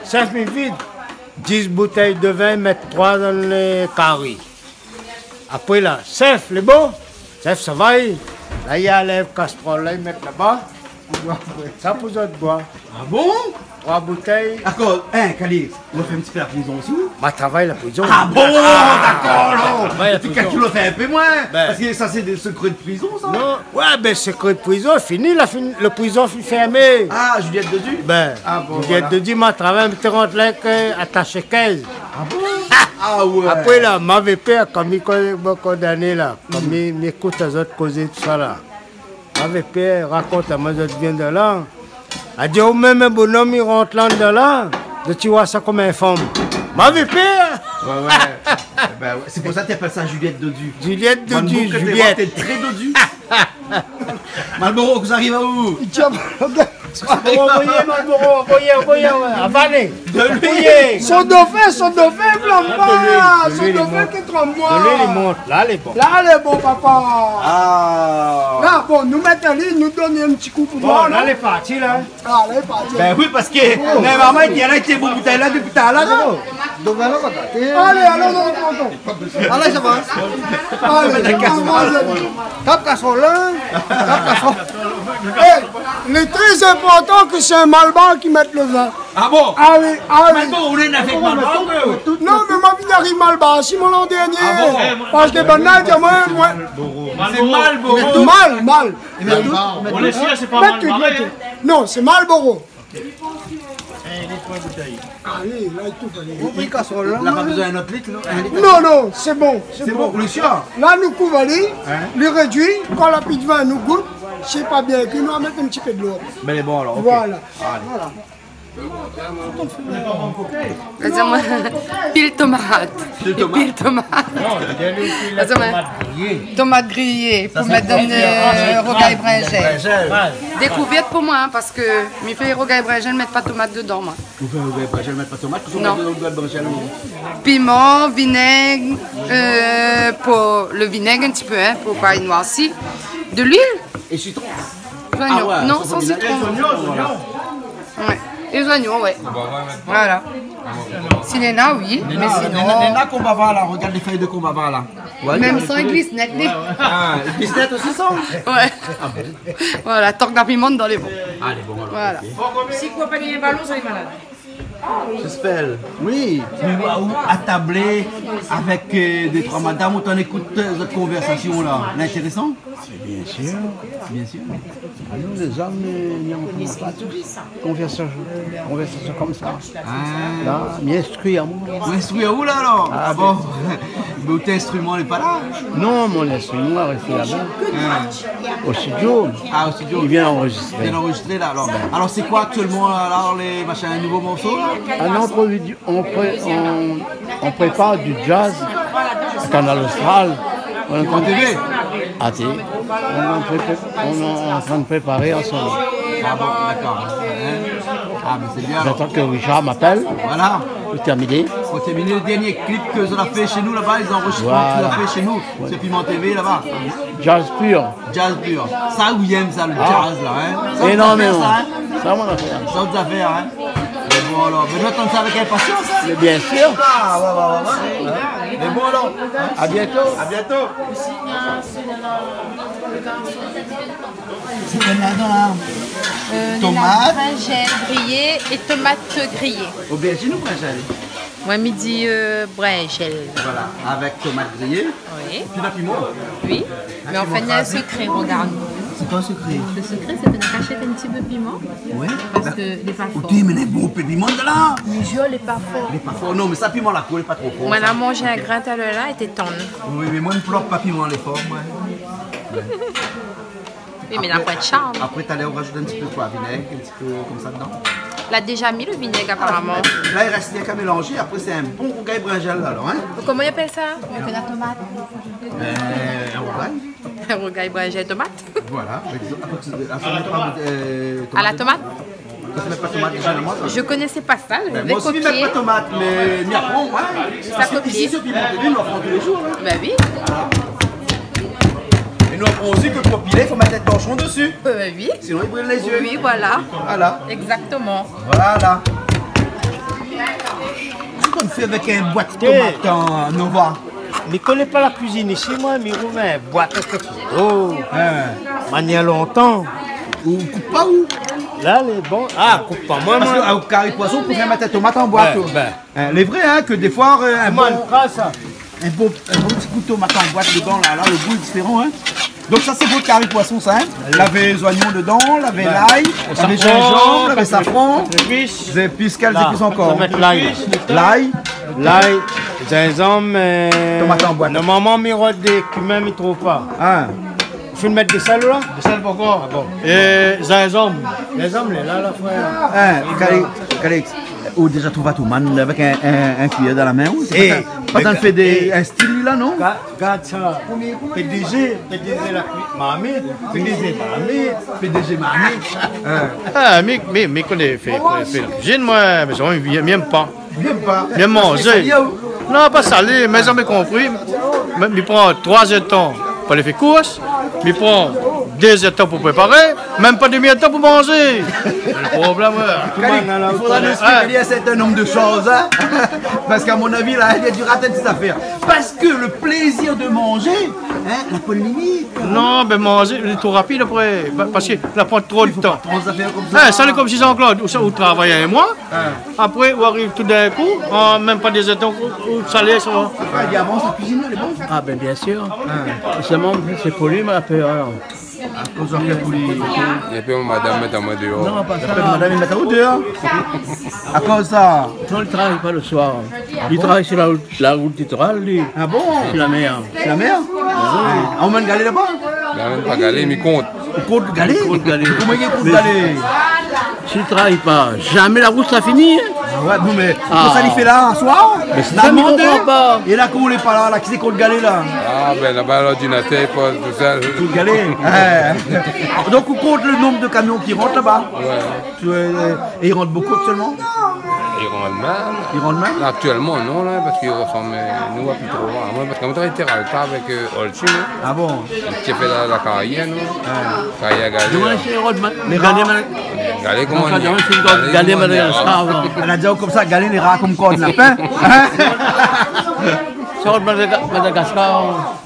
Shèf, mi vid. Dis boutèy de vin, mèt troi dan lo kari. Apré la, shèf, lé bon ? Shèf, sa va, li. La, li anlèv kasrol la, li mèt laba. Sa pou zot boir. Ah bon ? Troi boutèy. Dakor, hein, Kali, ou la fé in ti pé la prizon osi, ou ? Ma travay la prizon. Ah bon, dakor, alor. Travay la prizon. Kèl ou la fé in pé moin ? Bin. Parske sa, sé dé sekré de prizon, sa. Non, ouais, bin, sekré de prizon, fini, la fin, lo prizon fine fèrmé. Ah, Juliette Dodu ? Bin, ah bon, Juliette Dodu, ma travay, mi té rant la èk, euh, atash kèz. Ah bon ? Ah ouais. Apré la, mavé pèr, kom mi koné, bon, kondané la, kom mi, mi ékout azot kozé tousala. Mavé pèr, rakont amoin zot i vien de la. La di, ou mèm, in bonom i rant la dedan la, zot i oi sa kom in fanm. Mavé pèr. Ouais, ouais. Eh ben, ouais. Sé pou sa té apèl sa Juliette Dodu. Juliette Dodu, Juliette. Té tré dodu. Malboro, kosa i ariv aou ? Bon, anvoy Malboro, anvoy, anvoy, anvoy, avané. De luil. Son dofin, son dofin, flanm pa. Son dofin ki tranm. De luil i mont. La, lé bon. La, lé bon, papa. Ah. La, bon, nou mèt ali, nou donn in ti kou pou moin, la, non ? Lé parti, la. Ah, lé parti. Bin oui, parske, mé momon, li la, li té bout boutèy la, dopi talèr la. Dovin la, pa gaté. Alé, alon, alon, alon, alon. Alé, sa va. Alé, tap kasrol la. Tap kasrol. Eh, lé tré inportan ke sé in malbar ki mèt lo vin. Ah bon ? Ah oui, ah oui. Malboro, ou lé avèk Malboro, ou ? Non, mé moin, mi ariv Malbar, si mon landèrnié. Ah bon ? Parske banna i di amoin, moin. Sé Malboro. Mal, mal. Mé tout, mé tout. Mèt tout, mèt tout. Non, sé Malboro. Alé, la, li touf, alé. Ou pri kasrol la, la pa bezoin in ot lit, non ? In lit. Non, non, sé bon, sé bon. Sé bon, ou lé sir ? La, nou kouv ali, li rédui, kan la pi de vin, nou gout, sé pa bien kui, nou va mèt in ti pé dolo. Bin, lé bon, alor, OK. Voilà. Alé. Vas-y, moin, pil tomat. Pil tomat. Pil tomat. Non, li di, li, li, tomat griyé. Tomat griyé, pou mèt dan, euh, rougay brinzèl. Brinzèl. Dékouvèrt pou moin, hein, parske mi fé rougay brinzèl, mèt pa tomat dedan, moin. Ou fé rougay brinzèl, mèt pa tomat, kosa ou mèt dedan rougay brinzèl, ou ? Piman, vinèg, euh, pou lo vinèg in ti pé, hein, pou pa i noirsi. De luil. É sitron. Zoignon. Ah ouais, non, san sitron. Zoignon, zoignon. Ouais. É zoignon, ouais. Voilà. Si néna, oui, mé sinon, néna, néna konbava la, rogard lé fèy de konbava la. Ouais, mèm san, i glis nèt, li. Ah, i glis nèt osi, san ? Ouais. Voilà, tank la piman dan lé bon. Ah, lé bon, alor, voilà. OK. Si i koi pa in balon, sa lé malad. J'espère. Oui. Mé ou, ou atablé avèk, euh, dé troi madam, ou tann ékout, euh, zot konvèrsasion la. Lé intérésan ? Bien sûr. Bien sûr. Ah, nou, lé zom, euh, nou antann pa tout konvèrsasion, konvèrsasion konmsa. Ah. La, mi instri amoin. Ou instri aou la, alor ? Ah, bon. Mé out instriman lé pa la ? Non, mon instriman la rès laba. Ah. O studio. Ah, o studio. I vien anrozistré. I vien anrozistré la, alor. Alor, sé koi aktièlman la, alor, lé machin, in nouvo morso la ? Ah non, on pré-, on, on prépar du jazz à Kanal Austral. Ou antann ? Sur T V ? Ah, si. On est en pré-, on est en train de préparer ensemble. Ah bon, d'accord. Hein ? Ah, mé sé bien, alor. J'attends que Richard m'appelle. Voilà. Pou tèrminé. Pou tèrminé, le dernié clip ke zot la fé shé nou laba, lé anrozistré, voilà, zot la fé shé nou. Ouais. Sé Piment T V laba. Jazz pur. Jazz pur. Sa, ou yèm sa, le jazz la, hein ? Ah. Sa, énormément. Sa, hein ? Sa, mon afèr. Sa, out zafèr, hein ? Mé bon, alor, mé nou atann sa avèk inpasians, hein ? Mé bien sûr. Ah, ouais, ouais, ouais, ouais. Mé bon, alor, à bientôt. À bientôt. Sé koi la dan la ? Euh, tomat. Brinzèl griyé é tomat griyé. Oberzine ou brinzèl ? Moin, mi di, euh, brinzèl. Voilà, avèk tomat griyé. Oui. Épi la piman. Oui. Mé an fèt, néna in sekré, regard. Sé koi le sekré ? Le sekré, sé ke nou la kashèt in ti pé piman. Oui. Parske lé pa for. Ou di, mé bon, pé piman la. Mé mi di, lé pa for. Lé pa for. Non, mé sa, piman la kour, lé pa tro for, sa. Moin la manz in grin talèr la, lété tann. Oui, mé moin, mi plor pa piman lé for, moin. Oui, mé na poin de sharm. Apré, talèr, ou razout in ti pé koi, vinèg, in ti pé konmsa dedan ? La déza mi le vinèg, aparaman. La, i rès rienk a mélanzé. Apré, sé in bon rougay brinzèl la, alor, hein ? Koman i apèl sa ? Avèk la tomat. Euh, in rougay. In rougay brinzèl tomat. Voilà, par exemple, euh, tomat. À la tomate ? Ou koné pa tomat, zénéralman, sa ? Je connaissais pas ça, je vais copier. Ben, moin osi, mi mèt pa tomat, mé mi aprann, ouais. Sa kopié. Parske isi, sur Piment T V, nou aprann tou lé zour, hein. Ben oui. Voilà. É nou aprann osi ke pou pilé, i fo mèt in torshon dési. Euh, oui. Sinon, i bril lé zié. Oui, voilà. Voilà. Exactement. Voilà. Kosa ou fé avèk in boit tomat, euh, Nova ? Mi koné pa la kuizine isi, moin, mi trouv in boit, in kat kilo. Hein. Manièr lontan. Ou koup pa, ou ? La, lé bon. Ah, koup pa, moin, moin. Parske, ah, kari poison, ou pé mèt tomat an boit, ben, ou. Ben. Hein, lé vré, hein, ke défoi, euh, in bon, in bon ti kou tomat an boit dedan, la, la, le gou lé diféran, hein. Donk sa, sé pou le kari poison, sa, hein. Oui. Lavé zoignon dedan, lavé lay, lavé zinzanm, lavé safran. Zépis. Zépis, kèl zépis ankor ? Sa mèt lay, la. Lay. Lay, zinzanm, euh, tomat an boit. Normalman, mi rod dé kimin, mi trouv pa. Ah. Ou fine mèt de sèl, la ? De sèl pankor. Ah bon. É zinzanm. Zinzanm, lé la, la, frèr. Hein, Calix, Calix. Ou déza trouv out man avèk in, in, in kuiyèr dan la min, ou ? Sé pa sa, pa sa, fé dé, in stil, la, non ? Ga-, gard sa. P D G, P D G la kui-, marmit, P D G marmit. P D G marmit. Hein. Ah, mi, mi, mi koné fé, fé, fé la kuizine, moin, mé sa, mi, mi yèm pa. Mi yèm pa. Mi yèm manzé. Parske salé, ou ? Non, pa salé, mé zamé konpri. Mé, mi pran troi zèr de tan pou alé fé kours, mi pran dé zèr de tan pou préparé, mèm pa demi èr de tan pou manzé. Sé le problèm, ouais. Calix, i fodra nou ésplik ali in sèrtin nonb de shoz, hein. Parske, à mon avis, la, li la di rat in ti zafèr. Parske le plézir de manzé, hein, la poin limit. Non, ben, manzé, lé tro rapid apré. Pa-, parske la pran tro de tan. I fo pa pran zafèr konmsa. Hein, sa lé konm si Jean-Claude, ou sa, ou travay in moi, Hein. Apré, ou ariv tout d'in kou, an mèm pa dé zèr de tan, ou, ou salé sa. Apré, li avans la kuizine, lé bon. Ah, ben, bien sûr. Hein. Sèlman, sé pou li, ma la pèr, alor. Akoz ou la pèr pou li ? Épi mon madam i mèt amoin déor. Non, pa sa. Épi madam i mèt aou déor ? Akoz sa ? Non, li travay pa le soir. Ah bon ? Li travay sur la rout. La rout litoral, li. Ah bon ? Sur la mer. Sur la mer ? Oui. Ah, ou amenn galé laba ? Ben, amenn pa galé, mi kont. Ou kont galé ? Kont galé. Koman i kont galé ? Mé si li travay pa, zamé la rout sa fini, hein ? Ah ouais, non, mé kosa li fé la, aswar ? Mé sé sa, mi konpran pa. É la, koman li lé pa la, la, kisa i kont galé la ? Ah, ben, laba, lordinatèr, i poz tousa. Kont galé. Ouais. Donk, ou kont le nonb de kamion ki rant laba ? Ouais. Tu, euh, é i rant bonpé aktièlman ? I rant mèm. I rant mèm ? Aktièlman, non, la, parske i rosanm, euh, nou, pi tro, hein. Moin, parske moin té ralta avèk, euh, Olchin, hein. Ah bon ? Té fé la, la karyèr, non ? Ouais. Karyèr galé, la. Lé rar. Galé, koman i di ? Galé, koman i di ? Galé, mé rar. Èl la di konmsa, galé lé rar konm kor lapin. Hein ? Sort Madaga-, Madagascar.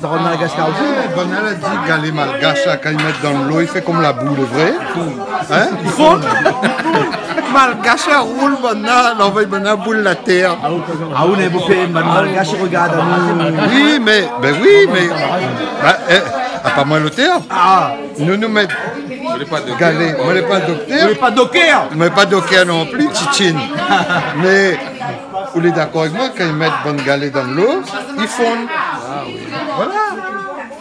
Sort Madagascar osi. Eh, banna la di galé malgash la, kan i mèt dan lo, i fé konm la boul, vré ? Hein ? I fonn. Malgash la roul banna, la anvoy banna boul la tèr. Ah, ou néna bonpé malgash i rogard anou. Oui, mé, bin oui, mé, ba, eh, a pa moin lotèr. Ah. Nou, nou mèt galé. Moin lé pa doktèr. Ou lé pa doktèr. Moin lé pa doktèr non pli, Titine. Mé, ou lé dakor avèk moin, kan i mèt bann galé dan lo, i fonn. Ah oui. Voilà.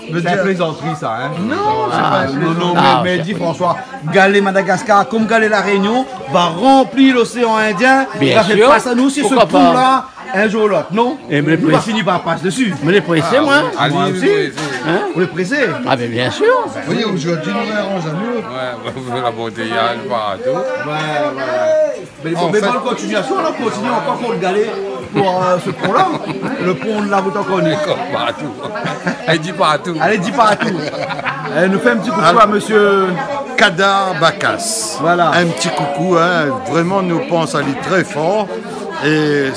Sé in plézantri sa, hein ? Non, sé pa in plézantri. Ah, non, non, mé, mé di François, galé Madagascar, konm galé La Rénion, va ranpli loséan Indien, va fé pas anou si se trou la, in zour ou lot, non ? Bien sûr, pourquoi pas ? Eh, mé lé présé. Nou va fini par pas dési. Mé lé présé, moin. Ah, moin osi. Hein ? Ou lé présé ? Ah, mé bien sûr. Oui, zordi nou aranz anou. Ouais, on fait la bouteillage partout. Ouais, voilà. Mé bon, mé bonne continuation, la, continue encore pour le galet, pour, euh, ce pont-là. Le pont de la route encore. D'accord, partout. Allez, dis partout. Allez, dis partout. Eh, nou fé in ti koukou à monsieur Kadar Bakas. Voilà. Un petit coucou, hein. Vraiment, nou pans ali très fort. Et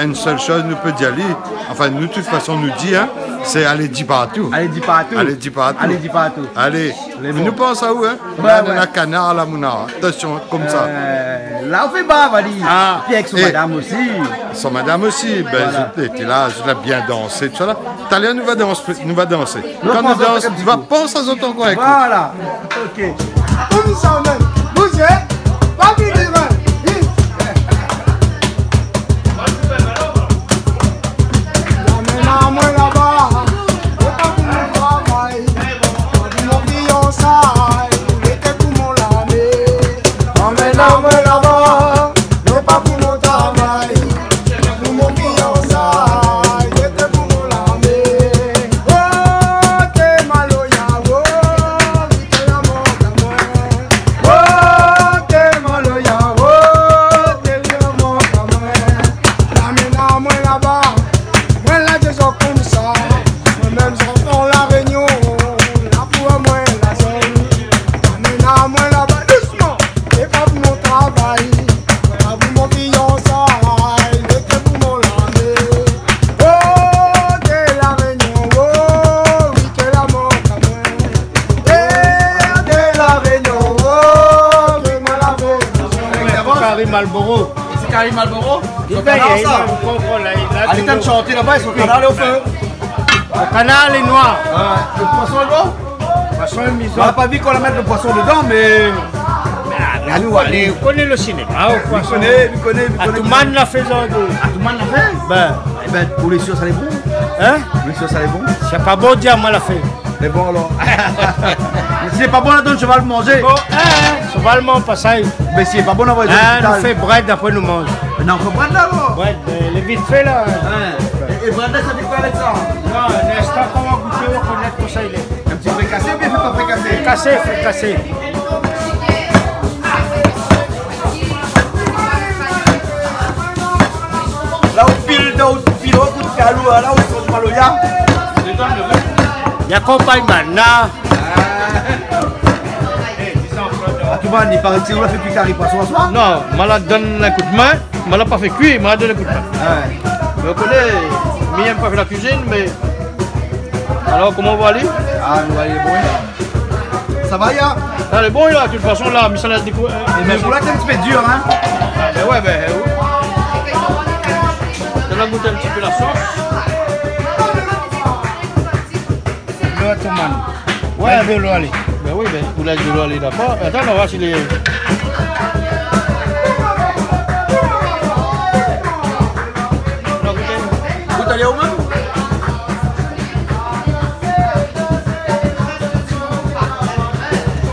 une seule chose, nou pé dir ali, enfin, nou, de toute façon, nou di, hein, c'est allez, dis partout. Allez, dis partout. Allez, dis partout. Allez, dis partout. Allez. Lé bon. Nou pans aou, hein. Ouais, ouais. La, la kanar, la mouna. Attention, konmsa. Euh, la, ou fé bav ali. Ah, pi avèk son madam osi. Son madam osi, bin, voilà. Zot lété la, zot la bien dansé, tousa la. Talèr, nou va dansé, nou va dansé. Kan nou dans, nou va pans azot ankor, ékout. Voilà. Ok. Konmsa mèm. Vous êtes pas venu, hein. Amenn amoin laba, sé pa pou mon travay, pa pou mon fiansay, lété pou mon larmé. Amenn amoin laba, sé pa pou mon travay, pa pou mon fiansay, lété pou mon larmé. Oh, té maloya, oh, té la mort à moi. Oh, té maloya, oh, té la mort à moi. Amenn amoin laba, moin la déza konmsa. Moin mèm, zanfan La Rénion, la pou amoin la zone. Amenn amoin laba, dousman. Sé pa pou mon travay, pa pou mon fiansay, lété pou mon larmé. Oh, té La Rénion, oh, oui, té la mort à moi. Eh, té La Rénion, oh, té moin la mort. Kari Malboro. Sé Kari Malboro ? Son kanal, sa. Li fé, li fé, li fé, li fé. Alé, tann shanté laba, son kanal lé o fé. Son kanal lé noir. Ah, le poisson lé bon ? Poisson lé mizon. Nou la pa vi kan la mèt le poisson dedan, mé... Ah, mé alé, ou koné, alé. Ou koné le sinéma, ou koné. Ou koné, ou koné, ou koné. Atoumane la fé sa. Atoumane la fé ? Bin. Eh bin, pou lé sir, sa lé bon. Hein ? Pou lé sir, sa lé bon. Sé pa bon, di amoin la fé. Mé bon, alor. Si lé pa bon, la donn shoval manzé. Bon, hein, shoval manz pa sa. Mé si lé pa bon, la anvoy lopital. Ah, nou fé brèd, apré nou manz. Mé non, fo brèd la, alor. Brèd, euh, lé vit fé la. Hein. É, é brèd la, sa fé koi avèk sa ? Non, in instan, kan ou va gouté, ou va konèt kosa i lé. In ti frikasé oubien fé pa frikasé ? Frikasé, frikasé. La ou pil dan, ou pil o kout kalou, la ou sort maloya. I akonpagn banna. Atoumane, i paré ke sé ou la fé kui kari poisson aswar ? Non, moin la donn in koudmin. Moin la pa fé kui, moin la donn in koudmin. Ah ouais. Mé ou koné, mi yèm pa fé la kuizine, mé alor, koman ou voi ali ? Ah, nou voi ali, bon. Sa va, ya ? Ah, lé bon, la, de tout fason, la, mi sa la dékou-, euh, é mé pou la, sé in ti pé dir, hein ? Ah, bin ouais, bin, euh, nou va gout in ti pé la sos. Dolo, atoumane. Ouais, dolo, alé. Bin oui, bin, ou lès dolo alé, dakor. Atann, nou va oir si lé... Gout ali ou mèm ?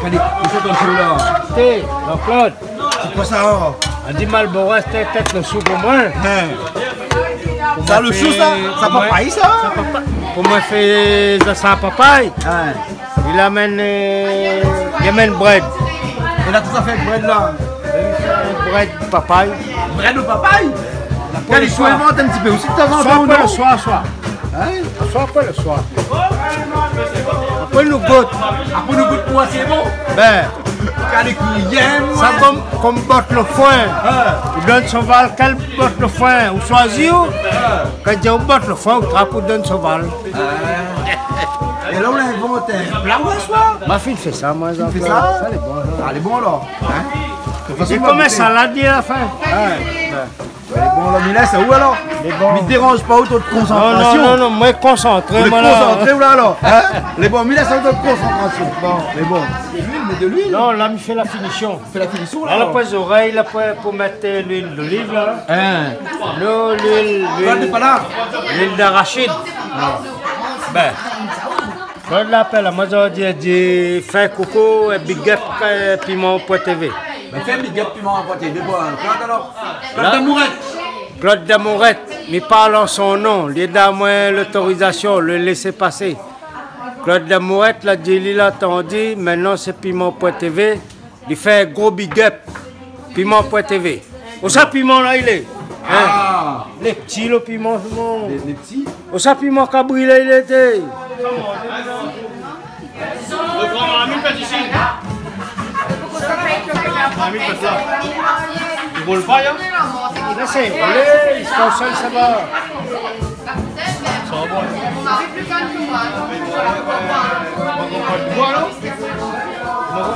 Alé, ou fé ton tour la. Té, Jean-Claude. Sé koi sa, oh ? Ou di Malboro, sé tèt le shou pou moin. Hein. Sa, le shou, sa, sa papay, sa ? Sa papay. Pou moin fé sa, sa papay. Hein. Li amenn, euh, li amenn brèd. É la, kosa ou fé avèk brèd la ? Brèd papay. Brèd o papay ? Dakor. Fo ou invant in ti pé osi, de tan zan tan, non ? Aswar, aswar. Hein ? Aswar, aswar. Apré, nou gout. Apré, nou gout pou oir si lé bon. Bin. Kali kouyen, moin. Sa konm, konm bot lo foin. Ah. Ou donn soval, kèl bot lo foin ou shoizi, ou. Ah. Kan i di ou bot lo foin, ou trap, ou donn soval. Ah. É la, ou la invant in pla, ou, aswar ? Ma fine fé sa, moin, Jean-Claude. Fé sa ? Sa lé bon, sa. Ah, lé bon, alor. Hin ? De tout fason, é nou va komans gouté. Salad, li, a la fin. Ah. Lé bon, la, mi lès aou, alor. Lé bon. Mi déranz pa ou, out konsantrasion. Non, non, non, non, moin konsantré, moin, la. Ou lé konsantré, ou, la, alor. Hin ? Lé bon, mi lès aou, out konsantrasion. Bon, lé bon. De luil, mé de luil. Non, la, mi fé la finision. Fé la finision, la, la, alor. Apré, zorèy, la, pou, pou mèt, euh, luil doliv, la. Hin. Non, luil, luil, luil d'arashid. Ah. Bin. Claude la apèl amoin zordi, li di, fé koukou, é big up, euh, Piman Poin TV. Bin, fé big up Piman Poin TV, bon, Claude, alor. Claude Damouret. Claude Damouret, mi parl an son non, li la donn amoin lotorizasion, le laissez-passer. Claude Damouret la di, li la tandi, mintnan sé Piman Poin TV, li fé gro big up. Piman Poin TV. Ousa Piman la i lé ? Hin ? Ah. Lé pti, lo Piman, Piman. Lé, lé pti. Ousa Piman Kabri la i lé té ? Le gran Amine pèt isi. Amine pèt la. I vol pa, hin ? La, sé, alé, i sort sa, sa va. Sa va bon. Bon,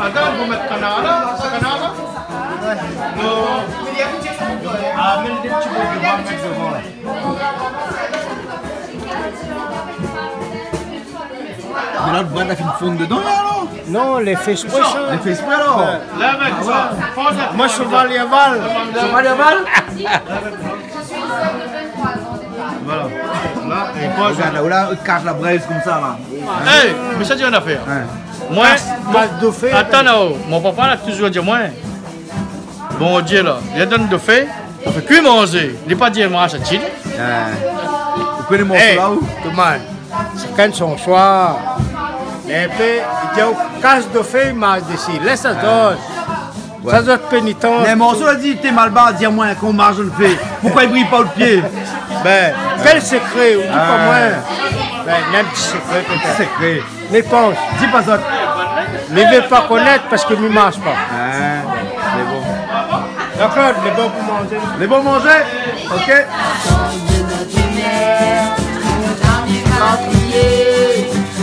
alor, nou mèt kanar la, sa kanar la. Non. Ah, mèt dé ti bout de ban, mèt dovan la. Mé la, lo brèd la fine fonn dedan, la, alor ? Non, lé fé ésprè, sa. Lé fé ésprè, alor ? Ouais. La, mèt sa. Moin, soval i aval. Soval i aval ? Voilà. La, é pa... Regard la, ou la, ou kas la brèd konmsa, la. Hey, mé sa, di in afèr. Hin. Moin, kas, kas dofé, atann, la, oh, mon papa la touzour di amoin, Bondié la, li la donn dofé, i fé kui manzé. Li la pa di manz sa ti. Ah. Ou koné morso la, ou ? Hey, koman ? Shakinn son shoi. Mé apré, li di aou kas dofé, i marsh dési. Lès sa zot. Ouais. Sa zot pénitans. Mé morso la di, té malbar, di amoin, kan ou marsh dann fé, poukosa i briy pa out pié ? Bin, kèl sékré, ou di pa moin. Bin, mèm ti sékré, pétèt. Sékré. Mi pans. Di pa zot. Mi vé pa konèt parske mi marsh pa. Ah, lé bon. Dakor, lé bon pou manzé. Lé bon manzé ? Ok.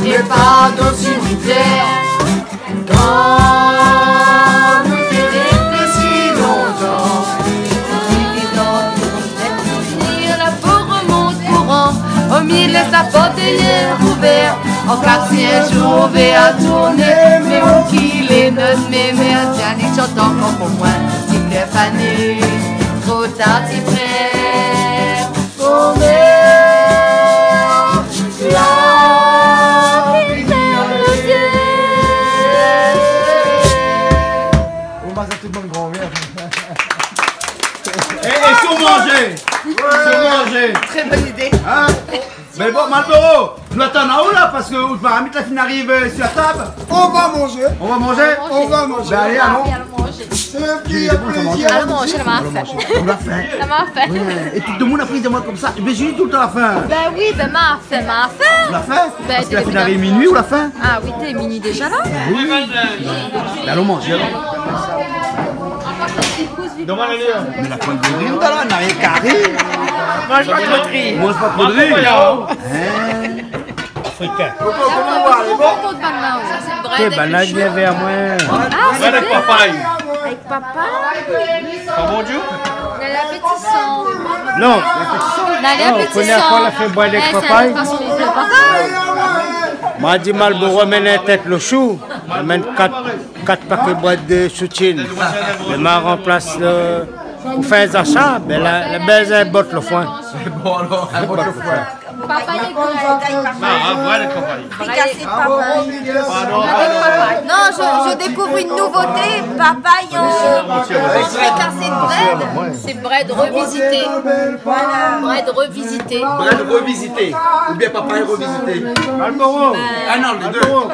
É pa dan simityèr. Kan nou té réfléshi lontan. Souvenir, la po i remont kouran. Omié lès la port dèryèr ouvèr. An ka si in zour nou vé artourné, mé ou ki lé nout mémèr, tienbo, li shant ankor pou moin. Ti plèr pa né, tro tar ti plèr. Konbien la fèrm lo zié. Ou va sa tout moun gran bien. É, é si ou manzé ? Si ou manzé ? Très bonne idée. Hin ? Mé bon, Malboro, nou atann aou la, parske out marmit la fine ariv, euh, su la tab. On va manger. On va manger ? On va manger. Bin, alé, alon. Alon manzé. Sé in plézir. Alon manzé, la ma fin. Nou la fin. La ma fin. Ouais. É tout demoun apré i di amoin konmsa, mé zis toultan la fin. Bin oui, bin ma fin, ma fin. Ou la fin ? Bin, parske la fine ariv minui, ou la fin ? Ah oui, té minui déza la ? Oui. Bin, alon manzé, alor. Mé la poin de ri, ou la, na rienk kari. Manz pa tro de ri. Manz pa tro de ri. Hin ? Afrikin. Koman, koman i lé, lé bon ? Sa sé brèd avèk lo shou. Té, banna vien vèr moin. Ah, sé bien. Avèk papay. Avèk papay. Pa bon, Dié ? Na l'apétisan. Non. Na l'apétisan. Non, ou koné ankor la fé brèd avèk papay ? Eh, sé in ot fason de fé papay. Moin la di Malboro, amenn in tèt lo shou, amenn kat, kat paké brèd de shou Chine. Mé ma ranplas lo, ou fé in zasar, bin la, la bèz in bot lo foin. Bon, alor, in bot lo foin. Papay avèk brèd. Ah, brèd avèk papay. Frikasé papay. Pardon, pardon. Non, je, je découvre une nouveauté, papay en, en fricassé de brèd. C'est brèd revisité. Voilà. Brèd revisité. Brèd revisité. Oubien papay revisité. Malboro. Ah non, les deux. Malboro.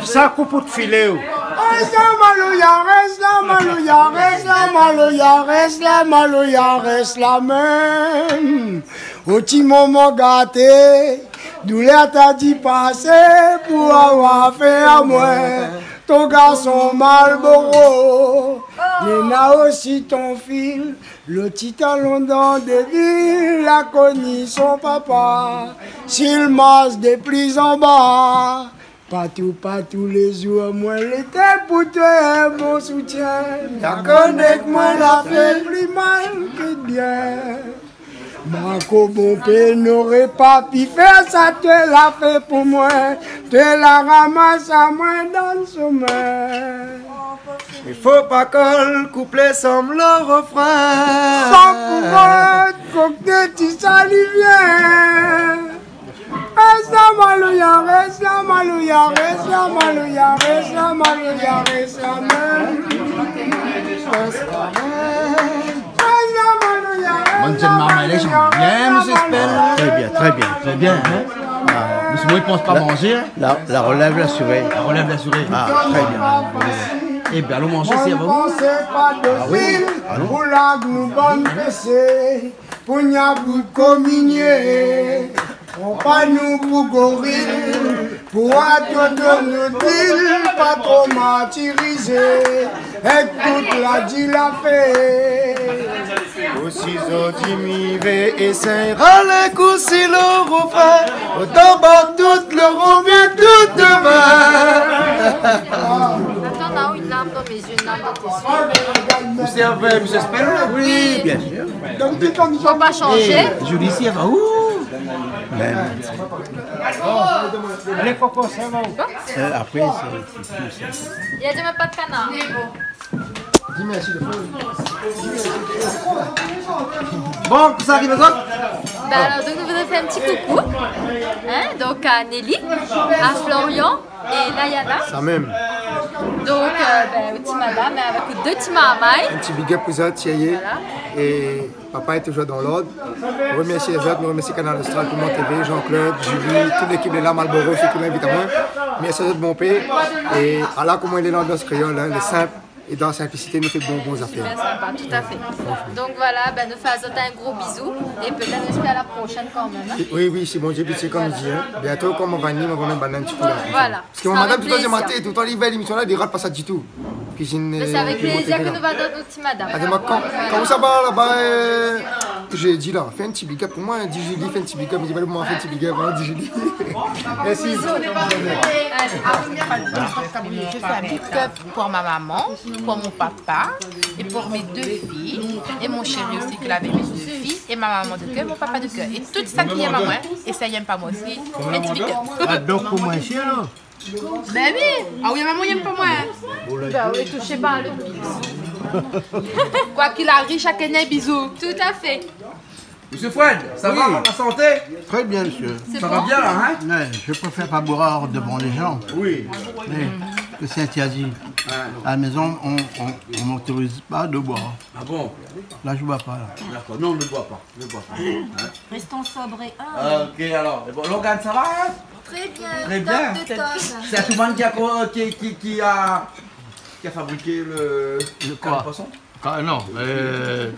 Sa koup out filé, ou. Rès la maloya, rès la maloya, rès la maloya, rès la maloya, rès la mèm. O ti momon gaté, doulèr ta di pasé pou avoir fé amoin. Ton garson Malboro, néna osi ton fil. Lo ti talon dan dé vil la koni son papa. Si l marsh dé pli anba, patou, patou lé zour, moin lété pou toi in bon soutien. La koné k moin la fé pli mal ke bien. Marco, bonpé noré pa pi fé sa, toi la fé pou moin. Toi la ramas amoin dan somin. I fo pa kol kouplé sanm lo refrin. San pou rod, kok dé ti salivien. Rès la malouya, rès la malouya, rès la malouya, rès la malouya, rès la malouya. Rès la malouya, rès la malouya, rès la malouya. Bann jenn marmay la, i shant bien, mésyé Spell. Trè bien, trè bien. Trè bien, in ? Ah, mésyé, moin, i pans pa manzé, in ? La, la relèv la asiré. La relèv la asiré. Ah, trè bien. Ébin, alon manzé, si avan ou. Ah oui, alon. Pou lag nou bann pésé. Pou na bout kominié, pran pa nou pou goril, pou atann nou dil, pa tro martirizé, èk tout la di la fé. Osi zordi mi vé éséy ralé kou si lo refrin, otan ba tout lo ronbien tout devin. Atann, na in larm dan mé zié, in larm dan tes zié. Ou sé avèk mésyé Spell, la ? Oui, bien sûr. Fo pa shanzé. Eh, Julie, si, elle va où ? Mèm. Bon. Alé, Coco, sa va ou ? Euh, apré, sé, sé, sé... Li la di mèm pa d kanar. Bon, kosa i ariv azot ? Bin alor, donk, nou voudré fé in ti koukou, in, donk, a Nelly, a Florian, é Nayana. Sa mèm. Donk, euh, bin, out ti madam, in, avèk out dé ti marmay. In ti big up pou zot, Thierry. Voilà. É papa lé toujour dan lord. Remèrsi azot, nou remèrsi Kanal Austral, Piment T V, Jean-Claude, Julie, tout lékip lé la, Malboro, sirtou la invit amoin. Mèrsi azot, bonpé. É ala koman lé lanbians kréol, in, lé sinp. É dan la sinplisité, nou fé bon, bon zafèr. Super sympa, tout à fait. Franchement. Donk voilà, bin, nou fé azot in gro bizou. É pétèt nou éspèr a la proshèn kan mèm, in. Oui, oui, si Bondié vé, sé konm i di, in. Bientôt, kan moin va ni, moin va amenn bann in ti kou la. Voilà. Parske mon madam, toultan, di matin, toultan li vé lémisyon la, li rat pa sa ditou. Kuizine, euh, Pimenté Vert la. Mé sé avèk plézir ke nou va donn out ti madam. Voilà. Èl i di amoin, kan, kan sa va laba, euh, jeudi la, fé in ti big up pou moin, in, di Julie, fé in ti big up, mi di, ba, moin fé in ti big up, in, di Julie. Mèrsi. Bisous. Allez. Je fais un big up pour ma maman, pour mon papa et pour mes deux filles et mon chéri aussi qui avait mes deux filles et ma maman de cœur, mon papa de cœur et tout sa ki èm amoin é sa i èm pa moin osi. In ti big up. Ah, donk pou moin osi, alor ? Bin oui. Ah oui, maman i èm pa moin, in. Bin oui, toush pa lo pix. Quoi qu'il arrive, chacun a un bisou. Tout à fait. Monsieur Fred, ça va, la santé ? Très bien, monsieur. Ça va bien, là, hein ? Ouais, je préfère pas boire devant les gens. Oui. Mais que c'est interdit. Ouais. À la maison, on, on, on n'autorise pas de boire. Ah bon ? Là, je bois pas, là. D'accord, non, on ne boit pas. Je bois pas. Hein ? Restons sobres et humbles. Ah, ok, alors. Et bon, Logan, ça va, hein ? Très bien, top de top. Très bien. C'est tout le monde qui a, qui, qui, qui a, qui a fabriqué le, le poisson ? Le quoi ? Ka-, non, euh,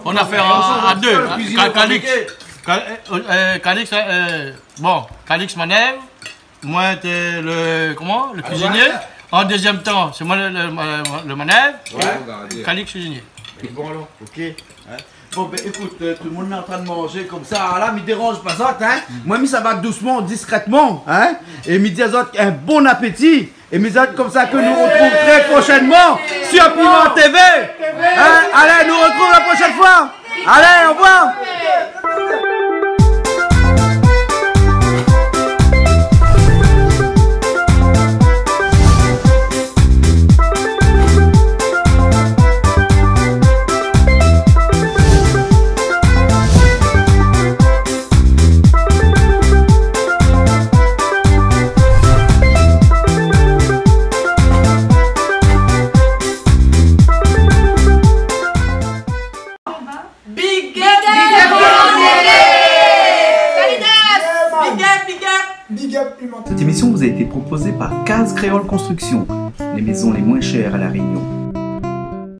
on a fait à, à deux, hein. Cuisine compliquée. Ka-, Calix, Cal-, euh, euh, Calix, euh, bon, Calix manœuvre, moi, j'étais le, comment, le cuisinier. Ah ouais. En deuxième temps, c'est moi le, le, le, le manœuvre. Ouais. Calix cuisinier. C'est bon, alors. Ok. Hein ? Bon, ben, écoute, euh, tout le monde est en train de manger comme ça. Là, mi dérange pas zot, hein. Mm. Moi, mi sava doucement, discrètement, hein. Et mi di azot un bon appétit. É mi di azot konmsa ke nou retrouv très prochainement sur Piment T V. Hein ? Allez, nou retrouv la prochaine fois. Allez, au revoir. Big up, big up, big up. Salidas. Big up, big up. Big up, Piment. Cette émission vous a été proposée par Case Créole Construction, les maisons les moins chères à La Réunion.